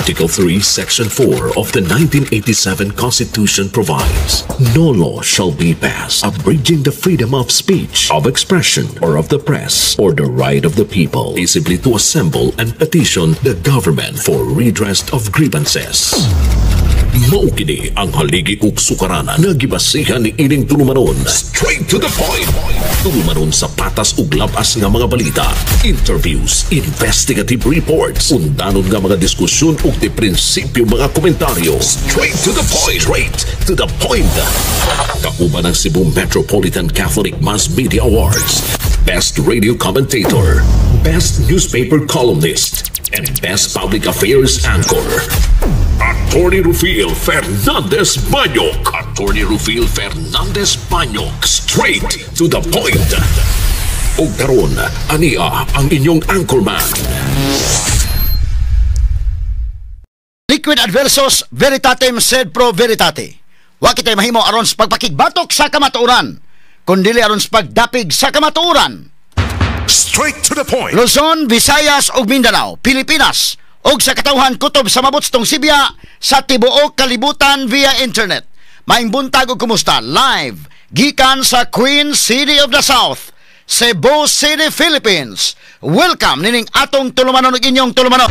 Article 3, Section 4 of the 1987 Constitution provides, "No law shall be passed abridging the freedom of speech, of expression, or of the press, or the right of the people peaceably to assemble and petition the government for redress of grievances." Mao kini ang haligi ug sukaranan nga gibasihan ni ining tulumanon. Straight to the point. Tulumanon sa patas ug labas nga mga balita, interviews, investigative reports, undanon nga mga diskusyon ug di prinsipyo mga komentaryo. Straight to the point. Straight to the point. Kauban ang Cebu Metropolitan Catholic Mass Media Awards, Best Radio Commentator, Best Newspaper Columnist, and Best Public Affairs Anchor. Attorney Rufil Fernandez Banyok. Attorney Rufil Fernandez Banyok. Straight to the point. Ug karon, ania ang inyong anchorman. Liquid adversus veritatem sed pro veritate. Wa kitay mahimo aron sa pagpakigbatok sa kamatuoran, kundili aron sa pagdapig sa kamatuoran. Straight to the point. Luzon, Visayas ug Mindanao, Pilipinas ug sa katawhan kutob sa mabutstong Sibya sa tibuok kalibutan via internet. Maayong buntag ug kumusta, live gikan sa Queen City of the South, Cebu City, Philippines. Welcome nining atong tulumanon ug inyong tulumanon.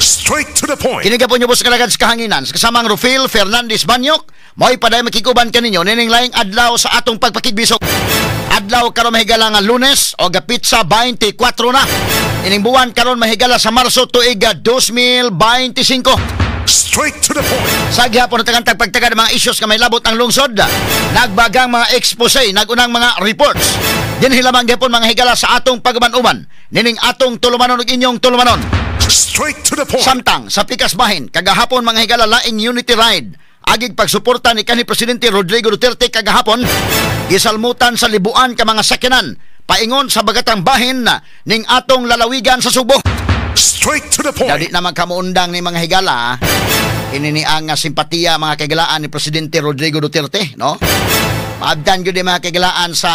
Straight to the point. Kini gapon sa kalagad sa kahanginan sa kasamang Rufil Fernandez Banyok, mo'y paday makiguban kaninyo nining laing adlaw sa atong pagpakigbisok. Adlaw karon, mahigala, nga Lunes o gapitsa 24 na ining buwan karon, mahigala, sa Marso tuig 2025. Straight to the point. Sa gihapon na tagantag pagtaga ng mga issues nga may labot ang lungsod, nagbagang mga expose, nagunang mga reports. Dinhi lamang gihapon, mga higala, sa atong pag-uban-uban nining atong tulumanon ug inyong tulumanon. Straight to the point. Samtang sa pikas bahin, kagahapon, mga higala, laing unity ride. Agig pagsuporta ni kanhi Presidente Rodrigo Duterte kagahapon, gisalmutan sa libuan ka mga sakyanan paingon sa bagatang bahin ning atong lalawigan sa Subo. Straight to the point. Dali naman kamuundang ni mga higala, ini ni ang simpatiya, mga kaigalaan, ni Presidente Rodrigo Duterte, no? Maabdan gyud ni, mga kaigalaan, sa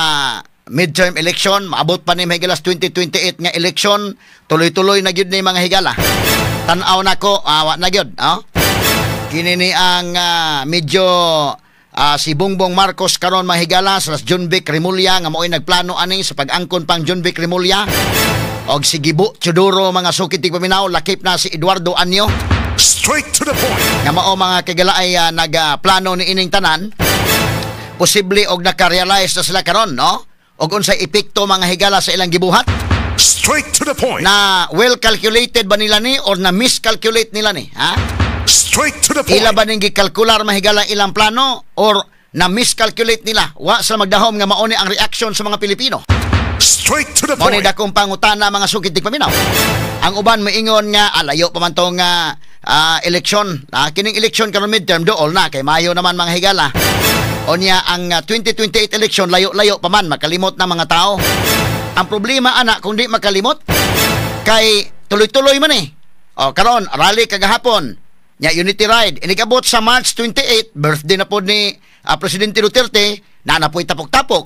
midterm election, maabot pa ni, mga higala, sa 2028 nga election, tuloy-tuloy na gyud ni, mga higala. Tan-aw nako, awa na gyud, no? Kini ni ang medyo si Bongbong Marcos karon, mga higala, sa Jonvic Remulla nga mao'y nagplano ani sa pag-angkon pang Jonvic Remulla og si Gibo Teodoro, mga sukit paminaw, lakip na si Eduardo Año Straight to the point. nga mao, mga kagala, ay nagplano ni ining tanan. Posible og naka-realize na sila karon, no, og unsay epekto, mga higala, sa ilang gibuhat. Straight to the point. Na well calculated ba nila ni or na miscalculate nila ni, ha? Straight to the point. Ila ba ning gikalkular, mahigala, ilang plano or na miscalculate nila? Wa sila magdahom nga mao ni ang reaction sa mga Pilipino. Straight to the Mao ni point. dakong pangutana, mga sukit paminaw. Ang uban moingon nga alayo pa man tong eleksyon. Kining eleksyon karon, midterm, dool na kay Mayo naman, mga higala. Onya ang 2028 election, layo-layo pa man, makalimot na mga tao. Ang problema ana, kung di makalimot kay tuloy-tuloy man eh. O karon rally kagahapon. Nya unity ride inikabot sa March 28, birthday na pod ni Presidente Duterte, na napoy tapok-tapok.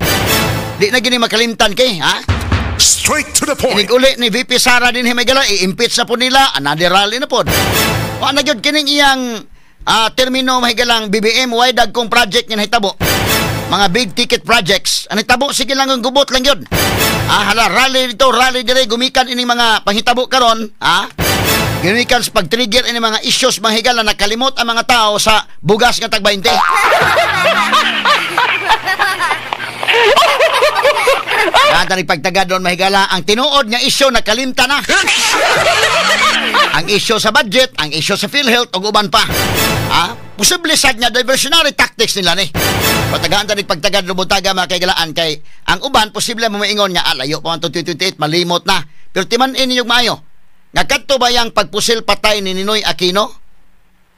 Di na gini makalimtan kay, ha? Straight to the point. Inig uli ni VP Sara din, himigala, i-impeach na po nila, another rally na pod. Wa na gyud kining iyang termino, mahigalang BBM, way dagkong project nga nahitabo. Mga big ticket projects, ang nahitabo sige lang ang gubot lang yun. Hala, rally dito, rally dire, gumikan ining mga panghitabo karon, ha? Gumikan sa pag-trigger ini mga issues, mga higala, nakalimot ang mga tao sa bugas nga tag 20. Kada ni pagtaga doon, mahigala, ang tinuod nga isyu nakalimta na. Ang isyu sa budget, ang isyu sa PhilHealth ug uban pa. Posible sad nga diversionary tactics nila ni. Patagaan ta ni pagtagad lubutaga, mga kaigalaan, kay ang uban posible mo maingon nga alayo pa man to 2028, malimot na. Pero timan-in ninyo maayo. Nga kadto ba yang pagpusil patay ni Ninoy Aquino?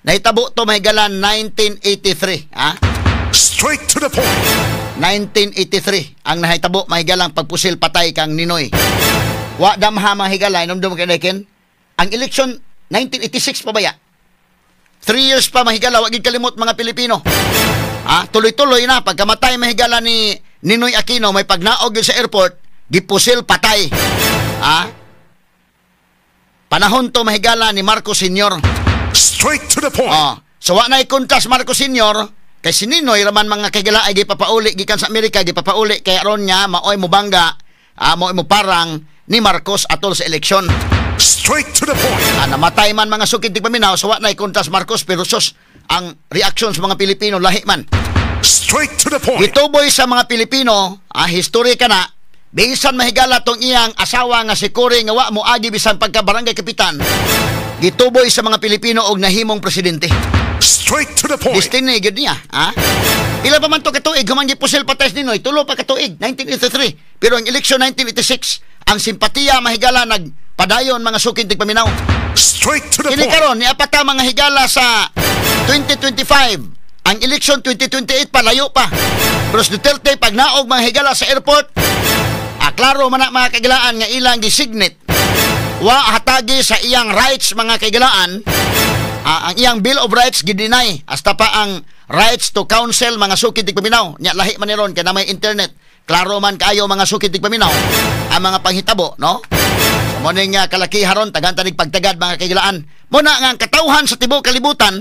Nahitabo to, mahigala, 1983, ha? Straight to the point. 1983 ang nahitabo, mahigalang pagpusil patay kang Ninoy. Wa damha, mga higala, inomdum kay Ken. Ang election 1986 pa baya. 3 years pa, mahigala, wa gid kalimot mga Pilipino. Tuloy-tuloy na pagkamatay, mahigala, ni Ninoy Aquino, may pagnaog yun sa airport, gipusil patay. Panahon to, mahigala, ni Marcos Sr. Straight to the point. Oh, so wa na kontra si Marcos Sr. kay si Ninoy raman, mga kaigala, ay gipapauli gikan sa Amerika, gipapauli kay aron niya maoy mo bangga, maoy mo parang ni Marcos atol sa eleksyon. Straight to the point. Namatay man, mga sukid tigpaminaw, so wa na kontra si Marcos, pero sus, ang reaksyon sa mga Pilipino lahi man. Straight to the point. Gituboy sa mga Pilipino, history ka na, bisan mahigala tong iyang asawa nga si Cory nga wa mo agi bisan pagka barangay kapitan, gituboy sa mga Pilipino og nahimong presidente. Straight to the point. Destiny gyud niya, ha? Pila pa man to katuig human gipusil patay si Ninoy? 3 pa katuig, 1983. Pero ang eleksyon 1986, ang simpatiya, mahigala, nagpadayon, mga sukin tigpaminaw. Straight to the Kini point. karon ni apata, mga higala, sa 2025. Ang eleksyon 2028 pa, layo pa. Pero si Duterte pag naog, mga higala, sa airport, klaro man na, mga kagilaan, nga ilang gisignit. Wa hatagi sa iyang rights, mga kaigalaan. Ang iyang Bill of Rights gideny hasta pa ang rights to counsel, mga sukid tigpaminaw. Nya lahi man ni ron kay na may internet. Klaro man kaayo, mga sukid tigpaminaw, ang mga panghitabo, no? So, mo ning kalakiharon ron, tagan tanig pagtagad, mga kaigalaan. Muna nga ang katawhan sa tibuok kalibutan,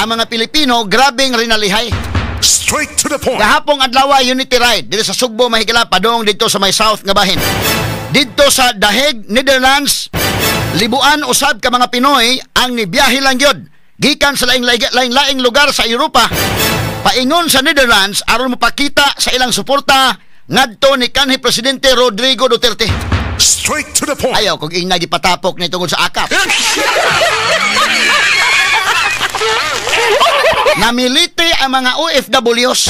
ang mga Pilipino grabeng rinalihay. Straight to the point. Gahapong adlaw, Unity Ride dito sa Sugbo, mahigala, padong dito sa may south nga bahin. Didto sa Daheg, Netherlands, libuan usab ka mga Pinoy ang nibiyahe lang gyud gikan sa laing-laing lugar sa Europa paingon sa Netherlands aron mopakita sa ilang suporta ngadto ni kanhi presidente Rodrigo Duterte. Straight to the point. Ayaw kung ing nagipatapok ni tungod sa AKAP. Namiliti ang mga OFWs.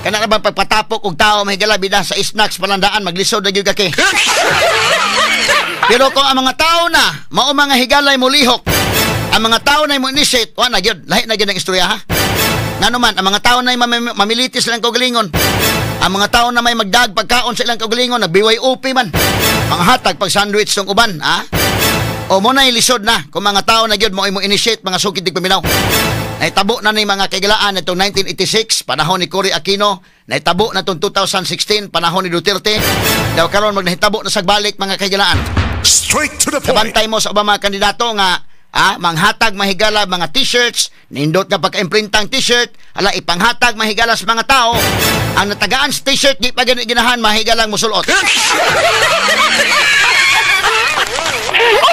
Kana ra bang pagpatapok og tao, mahigala, bida sa snacks palandaan, maglisod na gyud ka. Pero kung ang mga tao na mao, mga higalay, molihok, ang mga tao na mo initiate, wa na gyud, lahi na gyud ang istorya, ha. Ngano man ang mga tao na mamiliti sa ilang kaugalingon. Ang mga tao na may magdag pagkaon sa ilang kaugalingon, nag BYOP man. Manghatag pag sandwich tong uban, ha? O mo na lisod na kung mga tao na gyud mo mo initiate, mga sukid paminaw. Naitabo na ni, mga kaigalaan, itong 1986, panahon ni Cory Aquino, naitabo na itong 2016, panahon ni Duterte. Daw karon magnahitabo na sagbalik, mga kaigalaan. Straight to the point. Kabantay mo sa ubang mga kandidato nga manghatag, mahigala, mga t-shirts, nindot nga pagka-imprintang t-shirt, ala ipanghatag, mahigala, sa mga tao. Ang natagaan sa t-shirt di pa gani ginahan, mahigalang musulot.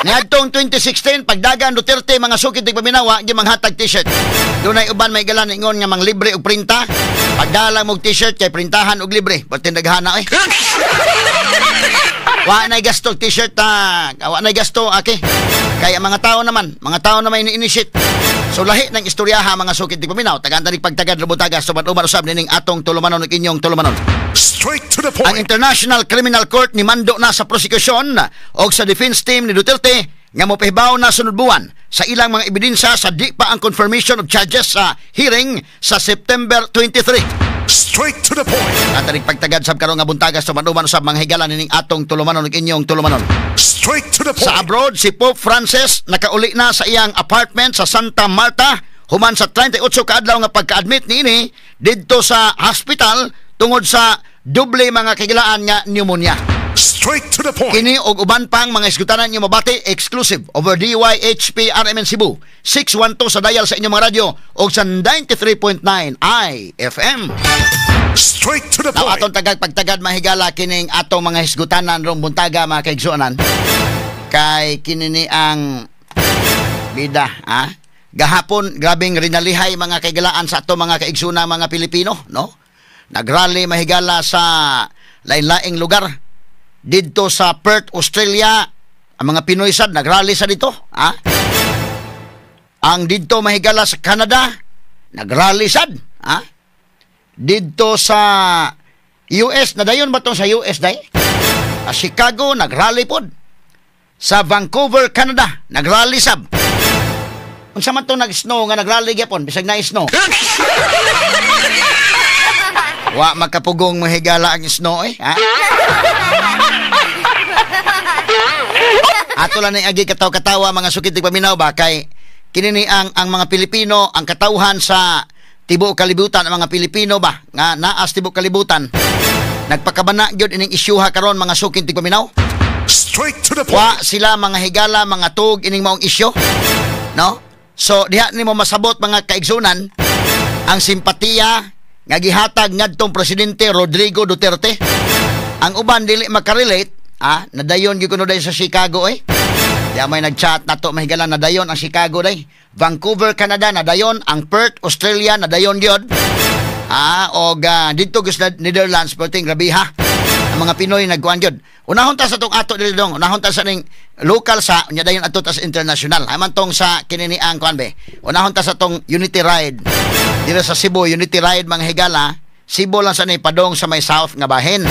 Niadtong 2016, pagdagan Duterte, mga sukid tigpaminawa, di manghatag t-shirt. Dunay uban may galan ingon nga manglibre og printa. Pagdala mo og t-shirt kay printahan og libre. Perting daghana eh. Wa nay gasto t-shirt ta, wa nay gasto ake. Kaya mga tao naman, mga tao na may ini-initiate. So lahi ng istoryaha, mga sukid tigpaminaw, tagaan tanig pagtagad rubutaga soban uban usab nining atong tulumanon ug inyong tulumanon. Straight to the Ang point. International Criminal Court ni mando na sa prosekusyon o sa defense team ni Duterte nga mopahibaw na sunod buwan sa ilang mga ebidensya sa di pa ang confirmation of charges sa hearing sa September 23. Straight to the point. At tanig pagtagad sab karon nga buntaga sa manuman usab, mga higala, nining atong tulumanon ug inyong tulumanon. Straight to the Sa point. abroad, si Pope Francis nakauli na sa iyang apartment sa Santa Marta human sa 38 ka adlaw nga pagka-admit niini didto sa hospital tungod sa doble, mga kagilaan, nga pneumonia. Straight to the point. Kini og uban pang mga isgutanan nyo mabati exclusive over DYHP RMN Cebu 612 sa dial sa inyong mga radyo og sa 93.9 IFM. Straight to the Now, point. atong tagag pagtagad, mahigala, kining atong mga hisgutanan rong buntaga, mga kaigsuonan, kay kini ni ang bida, ha? Gahapon grabeng rinalihay, mga kaigalaan, sa ato mga kaigsuna mga Pilipino, no? Nagrally, mahigala, sa lain-laing lugar didto sa Perth, Australia. Ang mga Pinoy sad nagrally sa dito, ha? Ang didto, mahigala, sa Canada nagrally sad, ha? Didto sa US, nadayon ba tong sa US day? Sa Chicago nagrally pod. Sa Vancouver, Canada, nagrally sab. Unsa man tong nag-snow nga nagrally gyapon bisag na snow? Wa makapugong, mahigala, ang snow eh, ha? Ato lang ning agi kataw-katawa, mga sukit paminaw ba, kay kini ni ang mga Pilipino, ang katawhan sa tibuok kalibutan, ang mga Pilipino ba nga naa sa tibuok kalibutan, nagpakabana gyud ining isyuha karon, mga sukin tigpaminaw. Straight to the point. Wa sila, mga higala, mga tug ining maong isyu, no? So diha nimo masabot, mga kaigsunan, ang simpatiya nga gihatag ngadtong Presidente Rodrigo Duterte. Ang uban dili makarelate, nadayon gyud kuno day sa Chicago eh. Di may nag-chat nato, mahigala, nadayon ang Chicago day. Vancouver, Canada, nadayon ang Perth, Australia, nadayon gyud. Og didto gyud sa Netherlands, perting grabiha. Ang mga Pinoy nagkuan gyud. Unahon ta sa tong ato dili dong, unahon ta sa ning local sa unya dayon adto ta sa international. Aman tong sa kinini ang kuan be. Unahon ta sa tong Unity Ride. Dito sa Cebu, Unity Ride, mga higala, Cebu lang sa ni padong sa may south nga bahin.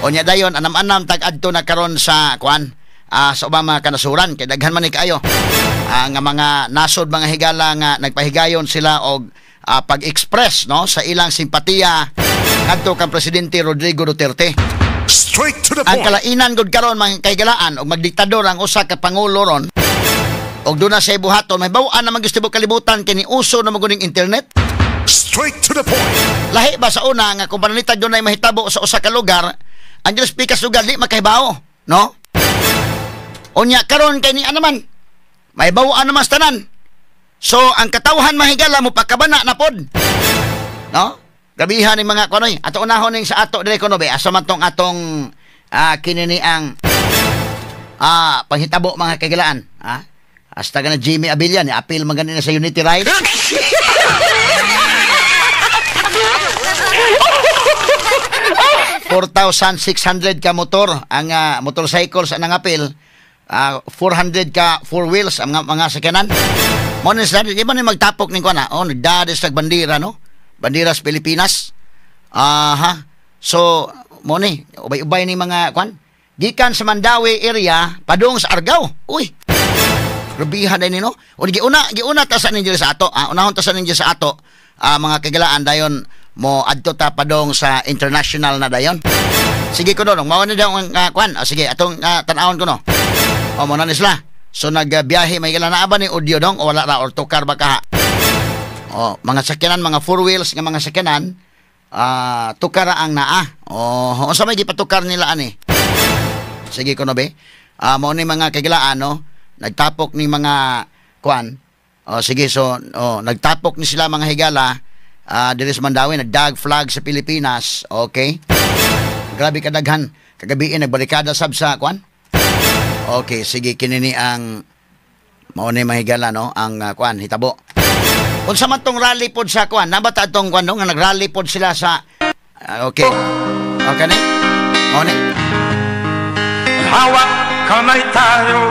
Unya dayon anam-anam tag adto na karon sa kuan, sa ubang mga kanasuran kay daghan man ni kaayo nga mga nasod, mga higala, nga nagpahigayon sila og pag-express, no, sa ilang simpatiya ngadto kang Presidente Rodrigo Duterte. Straight to the Ang point. kalainan gud karon, mga kahigalaan, og magdiktador ang usa ka pangulo ron og doon na siya buhaton, may bawaan naman gusto kalibutan kini uso na maguning internet. Straight to the point. Lahi ba sa una nga kung pananitag doon ay mahitabo sa usa ka lugar, ang Diyos pikas lugar di makahibaw, no? Unya karon kay ni naman may bawaan naman sa tanan. So ang katawhan, mahigala, mo pakabana na pod, no? Gabihan ni mga kunoy. Ato unahon ning sa ato dire kuno be, asa man tong atong kinini ang panghitabo, mga kagilaan. Hasta ka na Jimmy Abillan, apil man gani na sa Unity Ride. 4,600 ka motor ang motorcycles ang nangapil, 400 ka four wheels ang mga sakyanan. Mo ni sila, di ba ni magtapok ning kuan? Oh, nagdadis nag bandera, no? Bandera sa Pilipinas. Aha. So mo ni ubay-ubay ni mga kuan. Gikan sa Mandaue area padung sa Argao. Uy. Grabihan din no. O giuna giuna ta sa ninyo sa ato. Unahon ta sa ninyo sa ato, mga kagilaan, dayon mo adto ta padong sa international na dayon. Sige ko no, mao ni daw ang kuan. Sige, atong tan-awon ko no. O mo na ni sila. So nagbiyahe may ilan na ba ni audio dong o wala ra or tukar ba kaha? O mga sakyanan, mga four wheels nga mga sakyanan, tukar ang naa. O unsa may gipatukar nila ani? Sige ko no be. Mao ni mga kagilaan no, nagtapok ni mga kuan. O sige, so o, nagtapok ni sila, mga higala, diri sa Mandaue, nagdag flag sa Pilipinas. Okay. Grabe kadaghan. Kagabi nagbarikada sab sa kuan. Okay, sige, kinini ang mao ni mga higala no, ang kuan hitabo. Unsa man tong rally pod sa kuan? Nabata tong kuan no nga nagrally pod sila sa okay. Okay ni? Mao ni. Hawak kamay tayo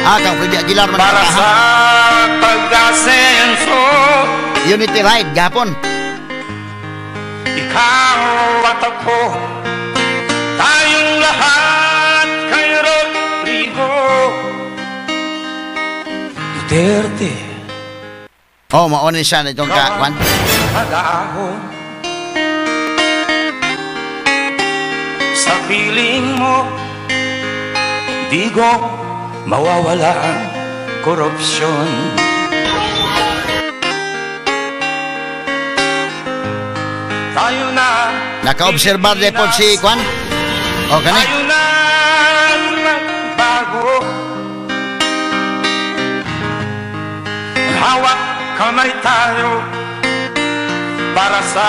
Kang Freddie Aguilar man para ang sa pag-asenso. Unity Ride gapon. Ikaw at ako, tayong lahat kay Rodrigo Duterte. Oh, mao ni siya itong ka kuan. Padahon sa piling mo, Digo, mawawala ang korupsyon. Tayo na, Naka-obserbar de pod si kuan. O kani. tayo na magbago. Hawak kamay tayo para sa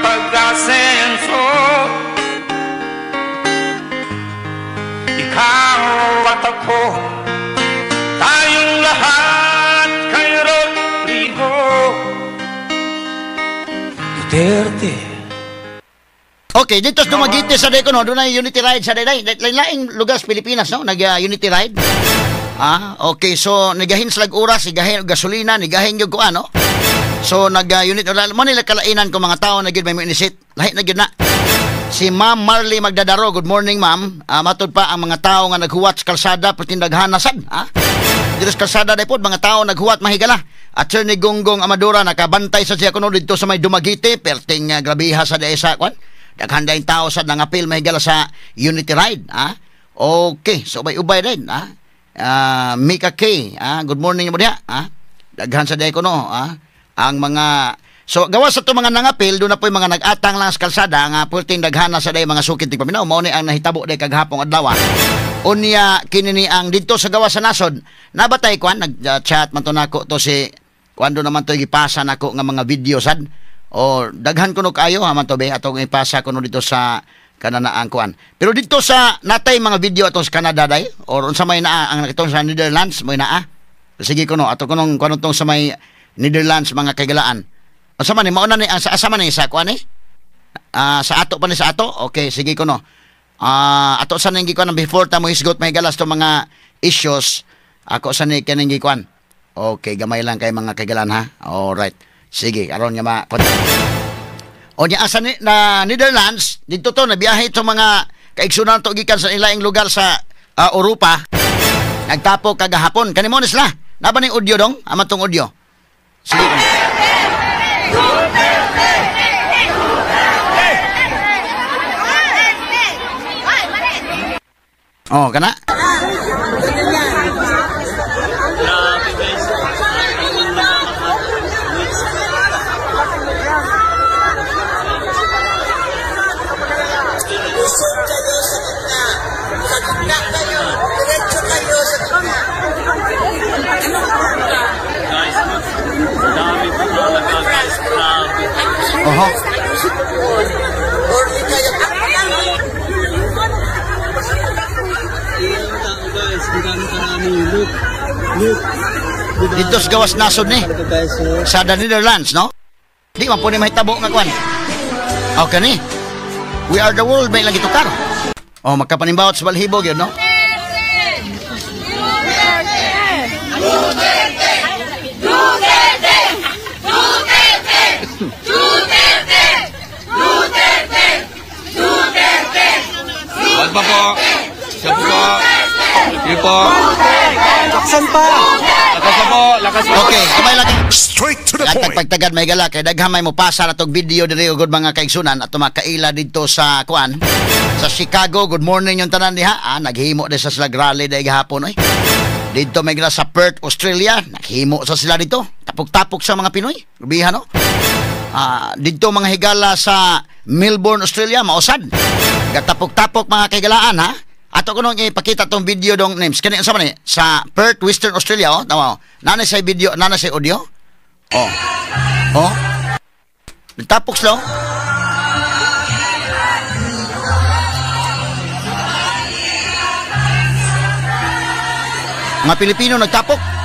pag-asenso. Ikaw at ako, tayong lahat kay Rodrigo Duterte. Okay, dito sa Dumaguete sa Deco no, doon ay Unity Ride sa Day. Lain lugar sa Pilipinas no, nag Unity Ride. Okay, so nigahin slag oras, nigahin og gasolina, nigahin gyud ko ano. So nag unit mo nila kalainan ko mga tao na gyud may inisit. Lahi na gyud na. Si Ma'am Marley Magdadaro, good morning, ma'am. Matud pa ang mga tao nga naghuwat sa kalsada pertindaghan na sad, ha? Dito sa kalsada day pod mga tao naghuwat, mahigala. Attorney Gonggong Amadora nakabantay sa siya kuno didto sa may Dumaguete, perting grabiha sa day sa kwan. Daghan dayong tao sa nangapil, mahigala, sa Unity Ride, ha? Okay, so ubay-ubay din, ha? Mika K, good morning mo diha, ha? Daghan sa day kuno, ha? Ang mga so gawas sa to mga nangapil, doon na po yung mga nag-atang lang sa kalsada nga pulting daghana sa day mga sukit tigpaminaw. Mao ni ang nahitabo day kaghapong adlaw. Unya kini ni ang didto sa gawas sa nasod. Nabatay kuan nag-chat man to nako to si kuan do naman to gipasa nako nga mga video sad. O daghan kuno kaayo ha man to be atong ipasa kuno dito sa kanana ang kuan. Pero dito sa natay mga video atong sa Canada day or unsa may naa ang itong sa Netherlands mo naa. Sige kuno ato kunong kuan tong sa may Netherlands mga kaigalaan. Unsa man ni mauna ni ang sa asa man ni sa kuan ni? Sa ato pa ni sa ato. Okay, sige kuno. Ato sa ning gikuan before ta mo hisgot may galas to mga issues ako sa ni kining gikuan. Okay, gamay lang kay mga kaigalaan ha. All right. Sige, aron nga ma O niya asa ni, na Netherlands dito to nabiyahe itong mga kaigsunan to gikan sa ilaing lugar sa Europa. Nagtapok kagahapon. Kani mo ni sila. Naba ning audio dong? Ama tong audio. Sige. Oh, kana? Grabe guys. Usod kayo sa gitna. Sa gitna kayo. Diretso kayo sa gitna. Guys, dami po talaga guys. Grabe. Oho. Or di kayo. Tao guys, ang dami karami. Look. Look. Diba? Dito sa gawas nasod ni. Talaga guys, oh. Sa the Netherlands, no? Di man po ni mahitabo nga kuan. Okay ni. We are the world may lagi tukar. Oh, magkapanimbawat sa balhibo gyud, no? Wag pa po. Siya po. Sige po. Laksan pa! Lakas pa po. Lakas pa. Okay, kamay lang. Straight to the Latag point. pagtagad may gala kay daghan may mopasa na tog video diri ugod mga kaigsunan at makaila didto sa kuan sa Chicago. Good morning yung tanan diha. Naghimo di sa sila rally dai gahapon oy. Didto may gala sa Perth, Australia, naghimo sa sila dito. Tapok-tapok sa mga Pinoy. Rubihan no. Didto mga higala sa Melbourne, Australia, mausad. Gatapok-tapok mga kaigalaan ha. Ato ko nung ipakita tong video dong names. Kani unsa man ni? Sa Perth, Western Australia oh, tama. Oh. Nana sa video, nana sa audio. Oh. Oh. Nagtapok sila. Oh. Mga Pilipino nagtapok.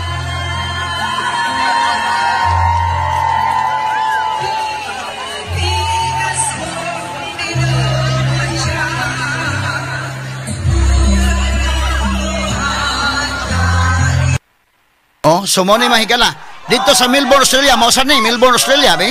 Oh, so mo ni mahigala. Dito sa Melbourne, Australia, mausan ni Melbourne, Australia, be?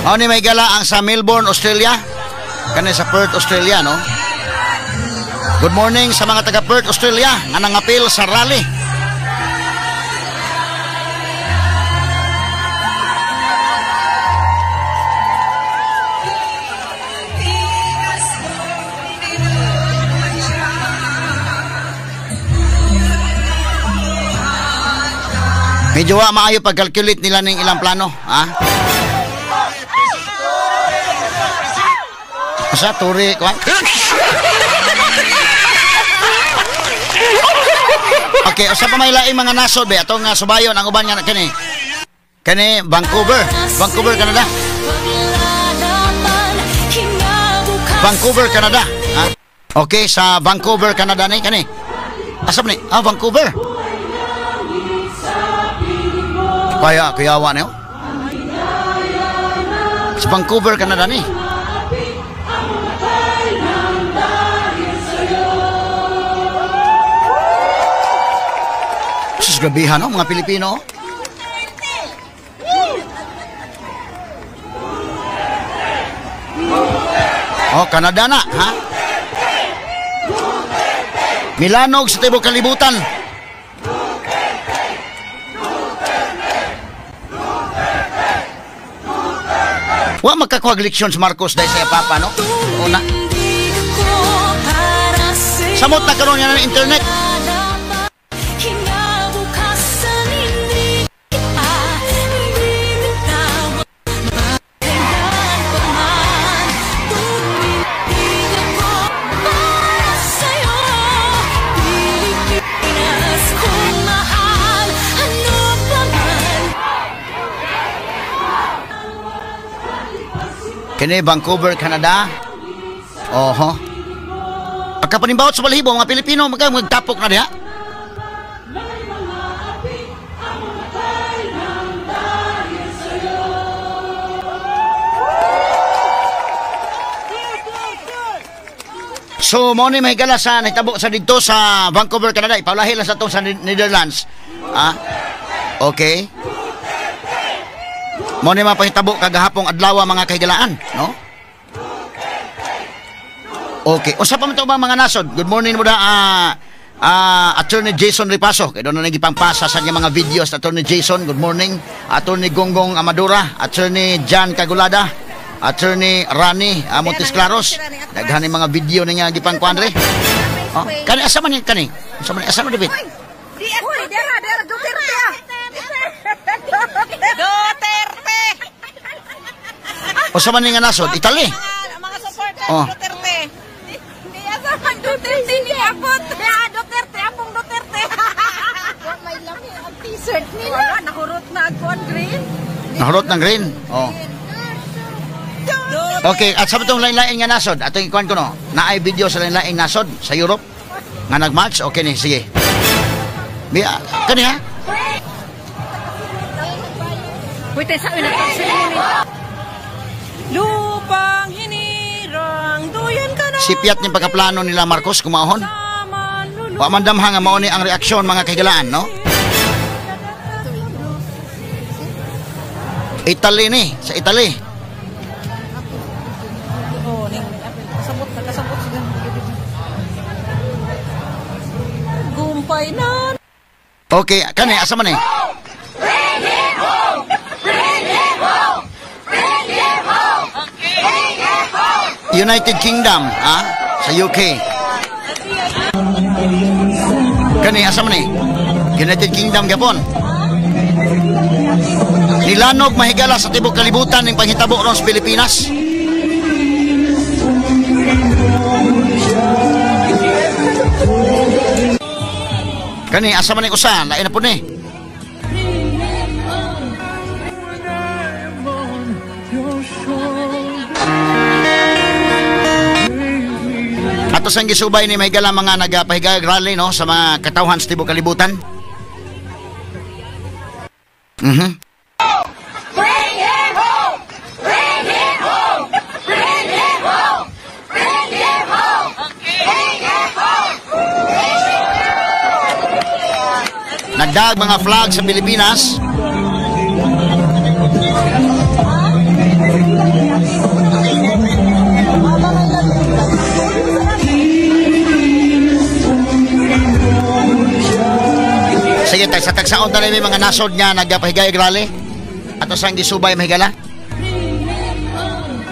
Mao ni mahigala ang sa Melbourne, Australia. Kani sa Perth, Australia, no? Good morning sa mga taga Perth, Australia nga nangapil sa rally. Medyo wa maayo pag-calculate nila ning ilang plano, ha? Sa turi ko. Okay, usa pa may laing mga nasod be atong subayon ang uban nga kani. Kani Vancouver, Vancouver, Canada. Vancouver, Canada. Ha? Okay, sa Vancouver, Canada ni kani. Asa man ni? Ah, Vancouver. Kaya kuyawa niyo. Sa Vancouver, Canada ni. Sus, grabehan, no, mga Pilipino. Oh, Canada na, ha? Milanog sa tibok kalibutan. Wa magkakuha leksyon sa Marcos dahil sa papa, no? Una. Samot na karon nga ng internet. Kini Vancouver, Canada. Oho. Pagkapanimbawot sa balahibo, mga Pilipino magtapok na diha. So, mo ni mahigala sa nahitabo sa dito sa Vancouver, Canada. Ipaulahi lang sa itong sa Netherlands. Ah, okay. Mo ni mapahitabo kagahapong adlaw mga kahigalaan, no? Okay. Usa pa man ito ba mga nasod? Good morning mo da, Attorney Jason Ripaso. Kaya doon na nagipangpasa sa niya mga videos. Attorney Jason, good morning. Attorney Gonggong Amadora, Attorney John Cagulada, Attorney Rani Montes Claros. Daghan ni mga video niya gipangkuan re. Oh, kani asa man ni kani? Asa man asa man David? Di dera dera Duterte. Duterte. Usa man ni nga nasod? Italy. Mga supporters oh. Duterte. Di asa man Duterte ni abot. Duterte apong Duterte. May lami ang t-shirt nila. Nahurot na ang green. Nahurot ng green. Oh. Okay, at sa itong lain-lain nga nasod, atong ikuan ko no, naay video sa lain-lain nasod sa Europe nga nagmatch, okay ni, sige. Biya, kani ha? Wait, sa una. Lupang hinirang duyan ka na. Sipiat ni pagkaplano nila Marcos kumaon. Wa man damha nga mao ni ang reaksyon mga kahigalaan, no? Italy ni, sa Italy. Gumpay na. Okay, kani asa man eh? Bring him home! Bring him home! Bring him home! Bring him home! United Kingdom, ha? Sa UK. Kani asa man eh? United Kingdom gapon. Nilanog mahigala sa tibok kalibutan ning panghitabo ron sa Pilipinas. Kani asa man ni usa, lain na po ni. Ato sang gisubay ni mahigala mga nagapahigayag rally no sa mga katawhan sa tibok kalibutan. Mhm. Bring him home! Bring him home! Bring him home! Bring him home! Bring him home! Nagdag mga flag sa Pilipinas. Sige, sa tagsaon tayo may mga nasod nga nagpahigayag rally. Ato sang gisubay mahigala.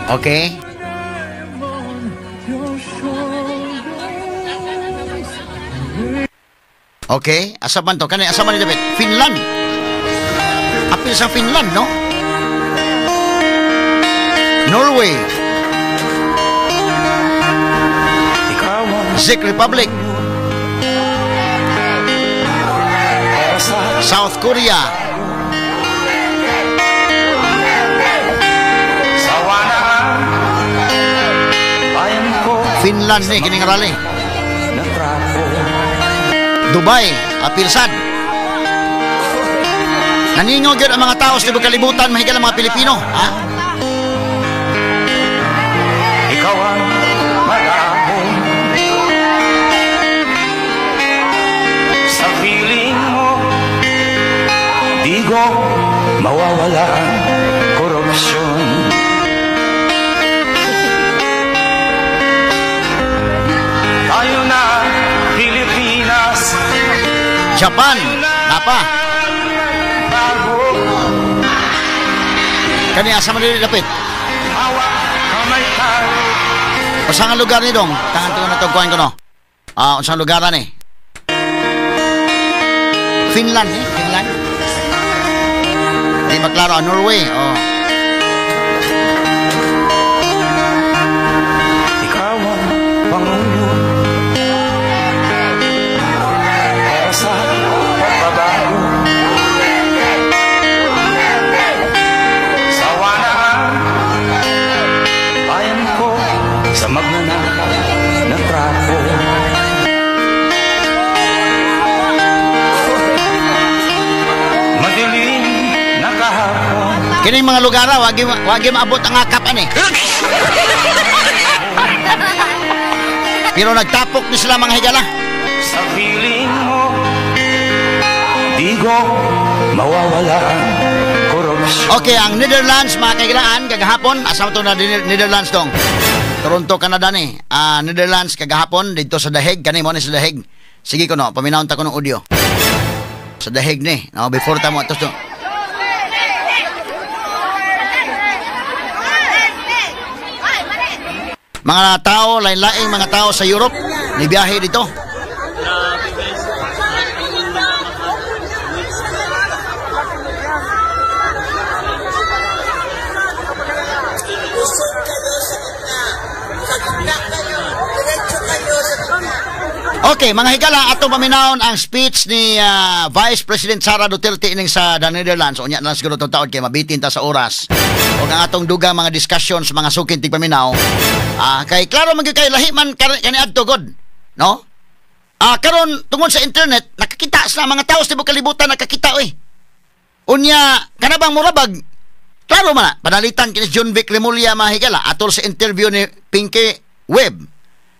Okay. Okay, asa man to? Kani asa man ni David? Finland. Apil sa Finland, no? Norway. Czech Republic. South Korea. Finland ni kining rally. Dubai, apilsad. Naningog yun ang mga tao sa tibok kalibutan, mahigala mga Pilipino, ha? Ikaw ang malabo sa feeling mo, di ko mawawala ang korupsyon. Tayo na, Pilipinas. Japan, napa. Kani asa man dili dapit? Usa nga lugar ni dong? Tangan ko na tugkuan ko no. Ah, unsang lugar ni? Finland eh, Finland. Di maklaro, Norway, oh. Ikaw ang pangulo para sa pagbabago. Sawa na ang Kining mga lugar, wagi maabot ang akap ani. Pero nagtapok ni sila mga higala. Sa feeling mo, di ko mawawala ang korupsyon. Okay, ang Netherlands mga kaigilaan, kagahapon, asa to na Netherlands dong? Toronto, Canada ni. Netherlands kagahapon, dito sa Daheg, kani mo ni sa Daheg. Sige ko no, paminawon ta ko ng audio. Sa Daheg ni, no, before ta mo atos to. Mga tao, lain-laing mga tao sa Europe, nibiyahe dito. Usod kayo sa gitna. Sa gitna kayo. Diretso kayo sa gitna. Okay, mga higala, atong paminawon ang speech ni Vice President Sara Duterte ining sa the Netherlands. Unya na lang siguro itong taon kay mabitin ta sa oras. O ang atong dugang mga discussions, mga sukin tigpaminaw. Kay klaro man gyud kay lahi man kaniadto god, no? Karon tungod sa internet nakakita sa mga tao sa tibuok kalibutan, nakakita oy. Unya kanabang murabag klaro man na, panalitan kini Jonvic Remulla mga higala atol sa interview ni Pinky Webb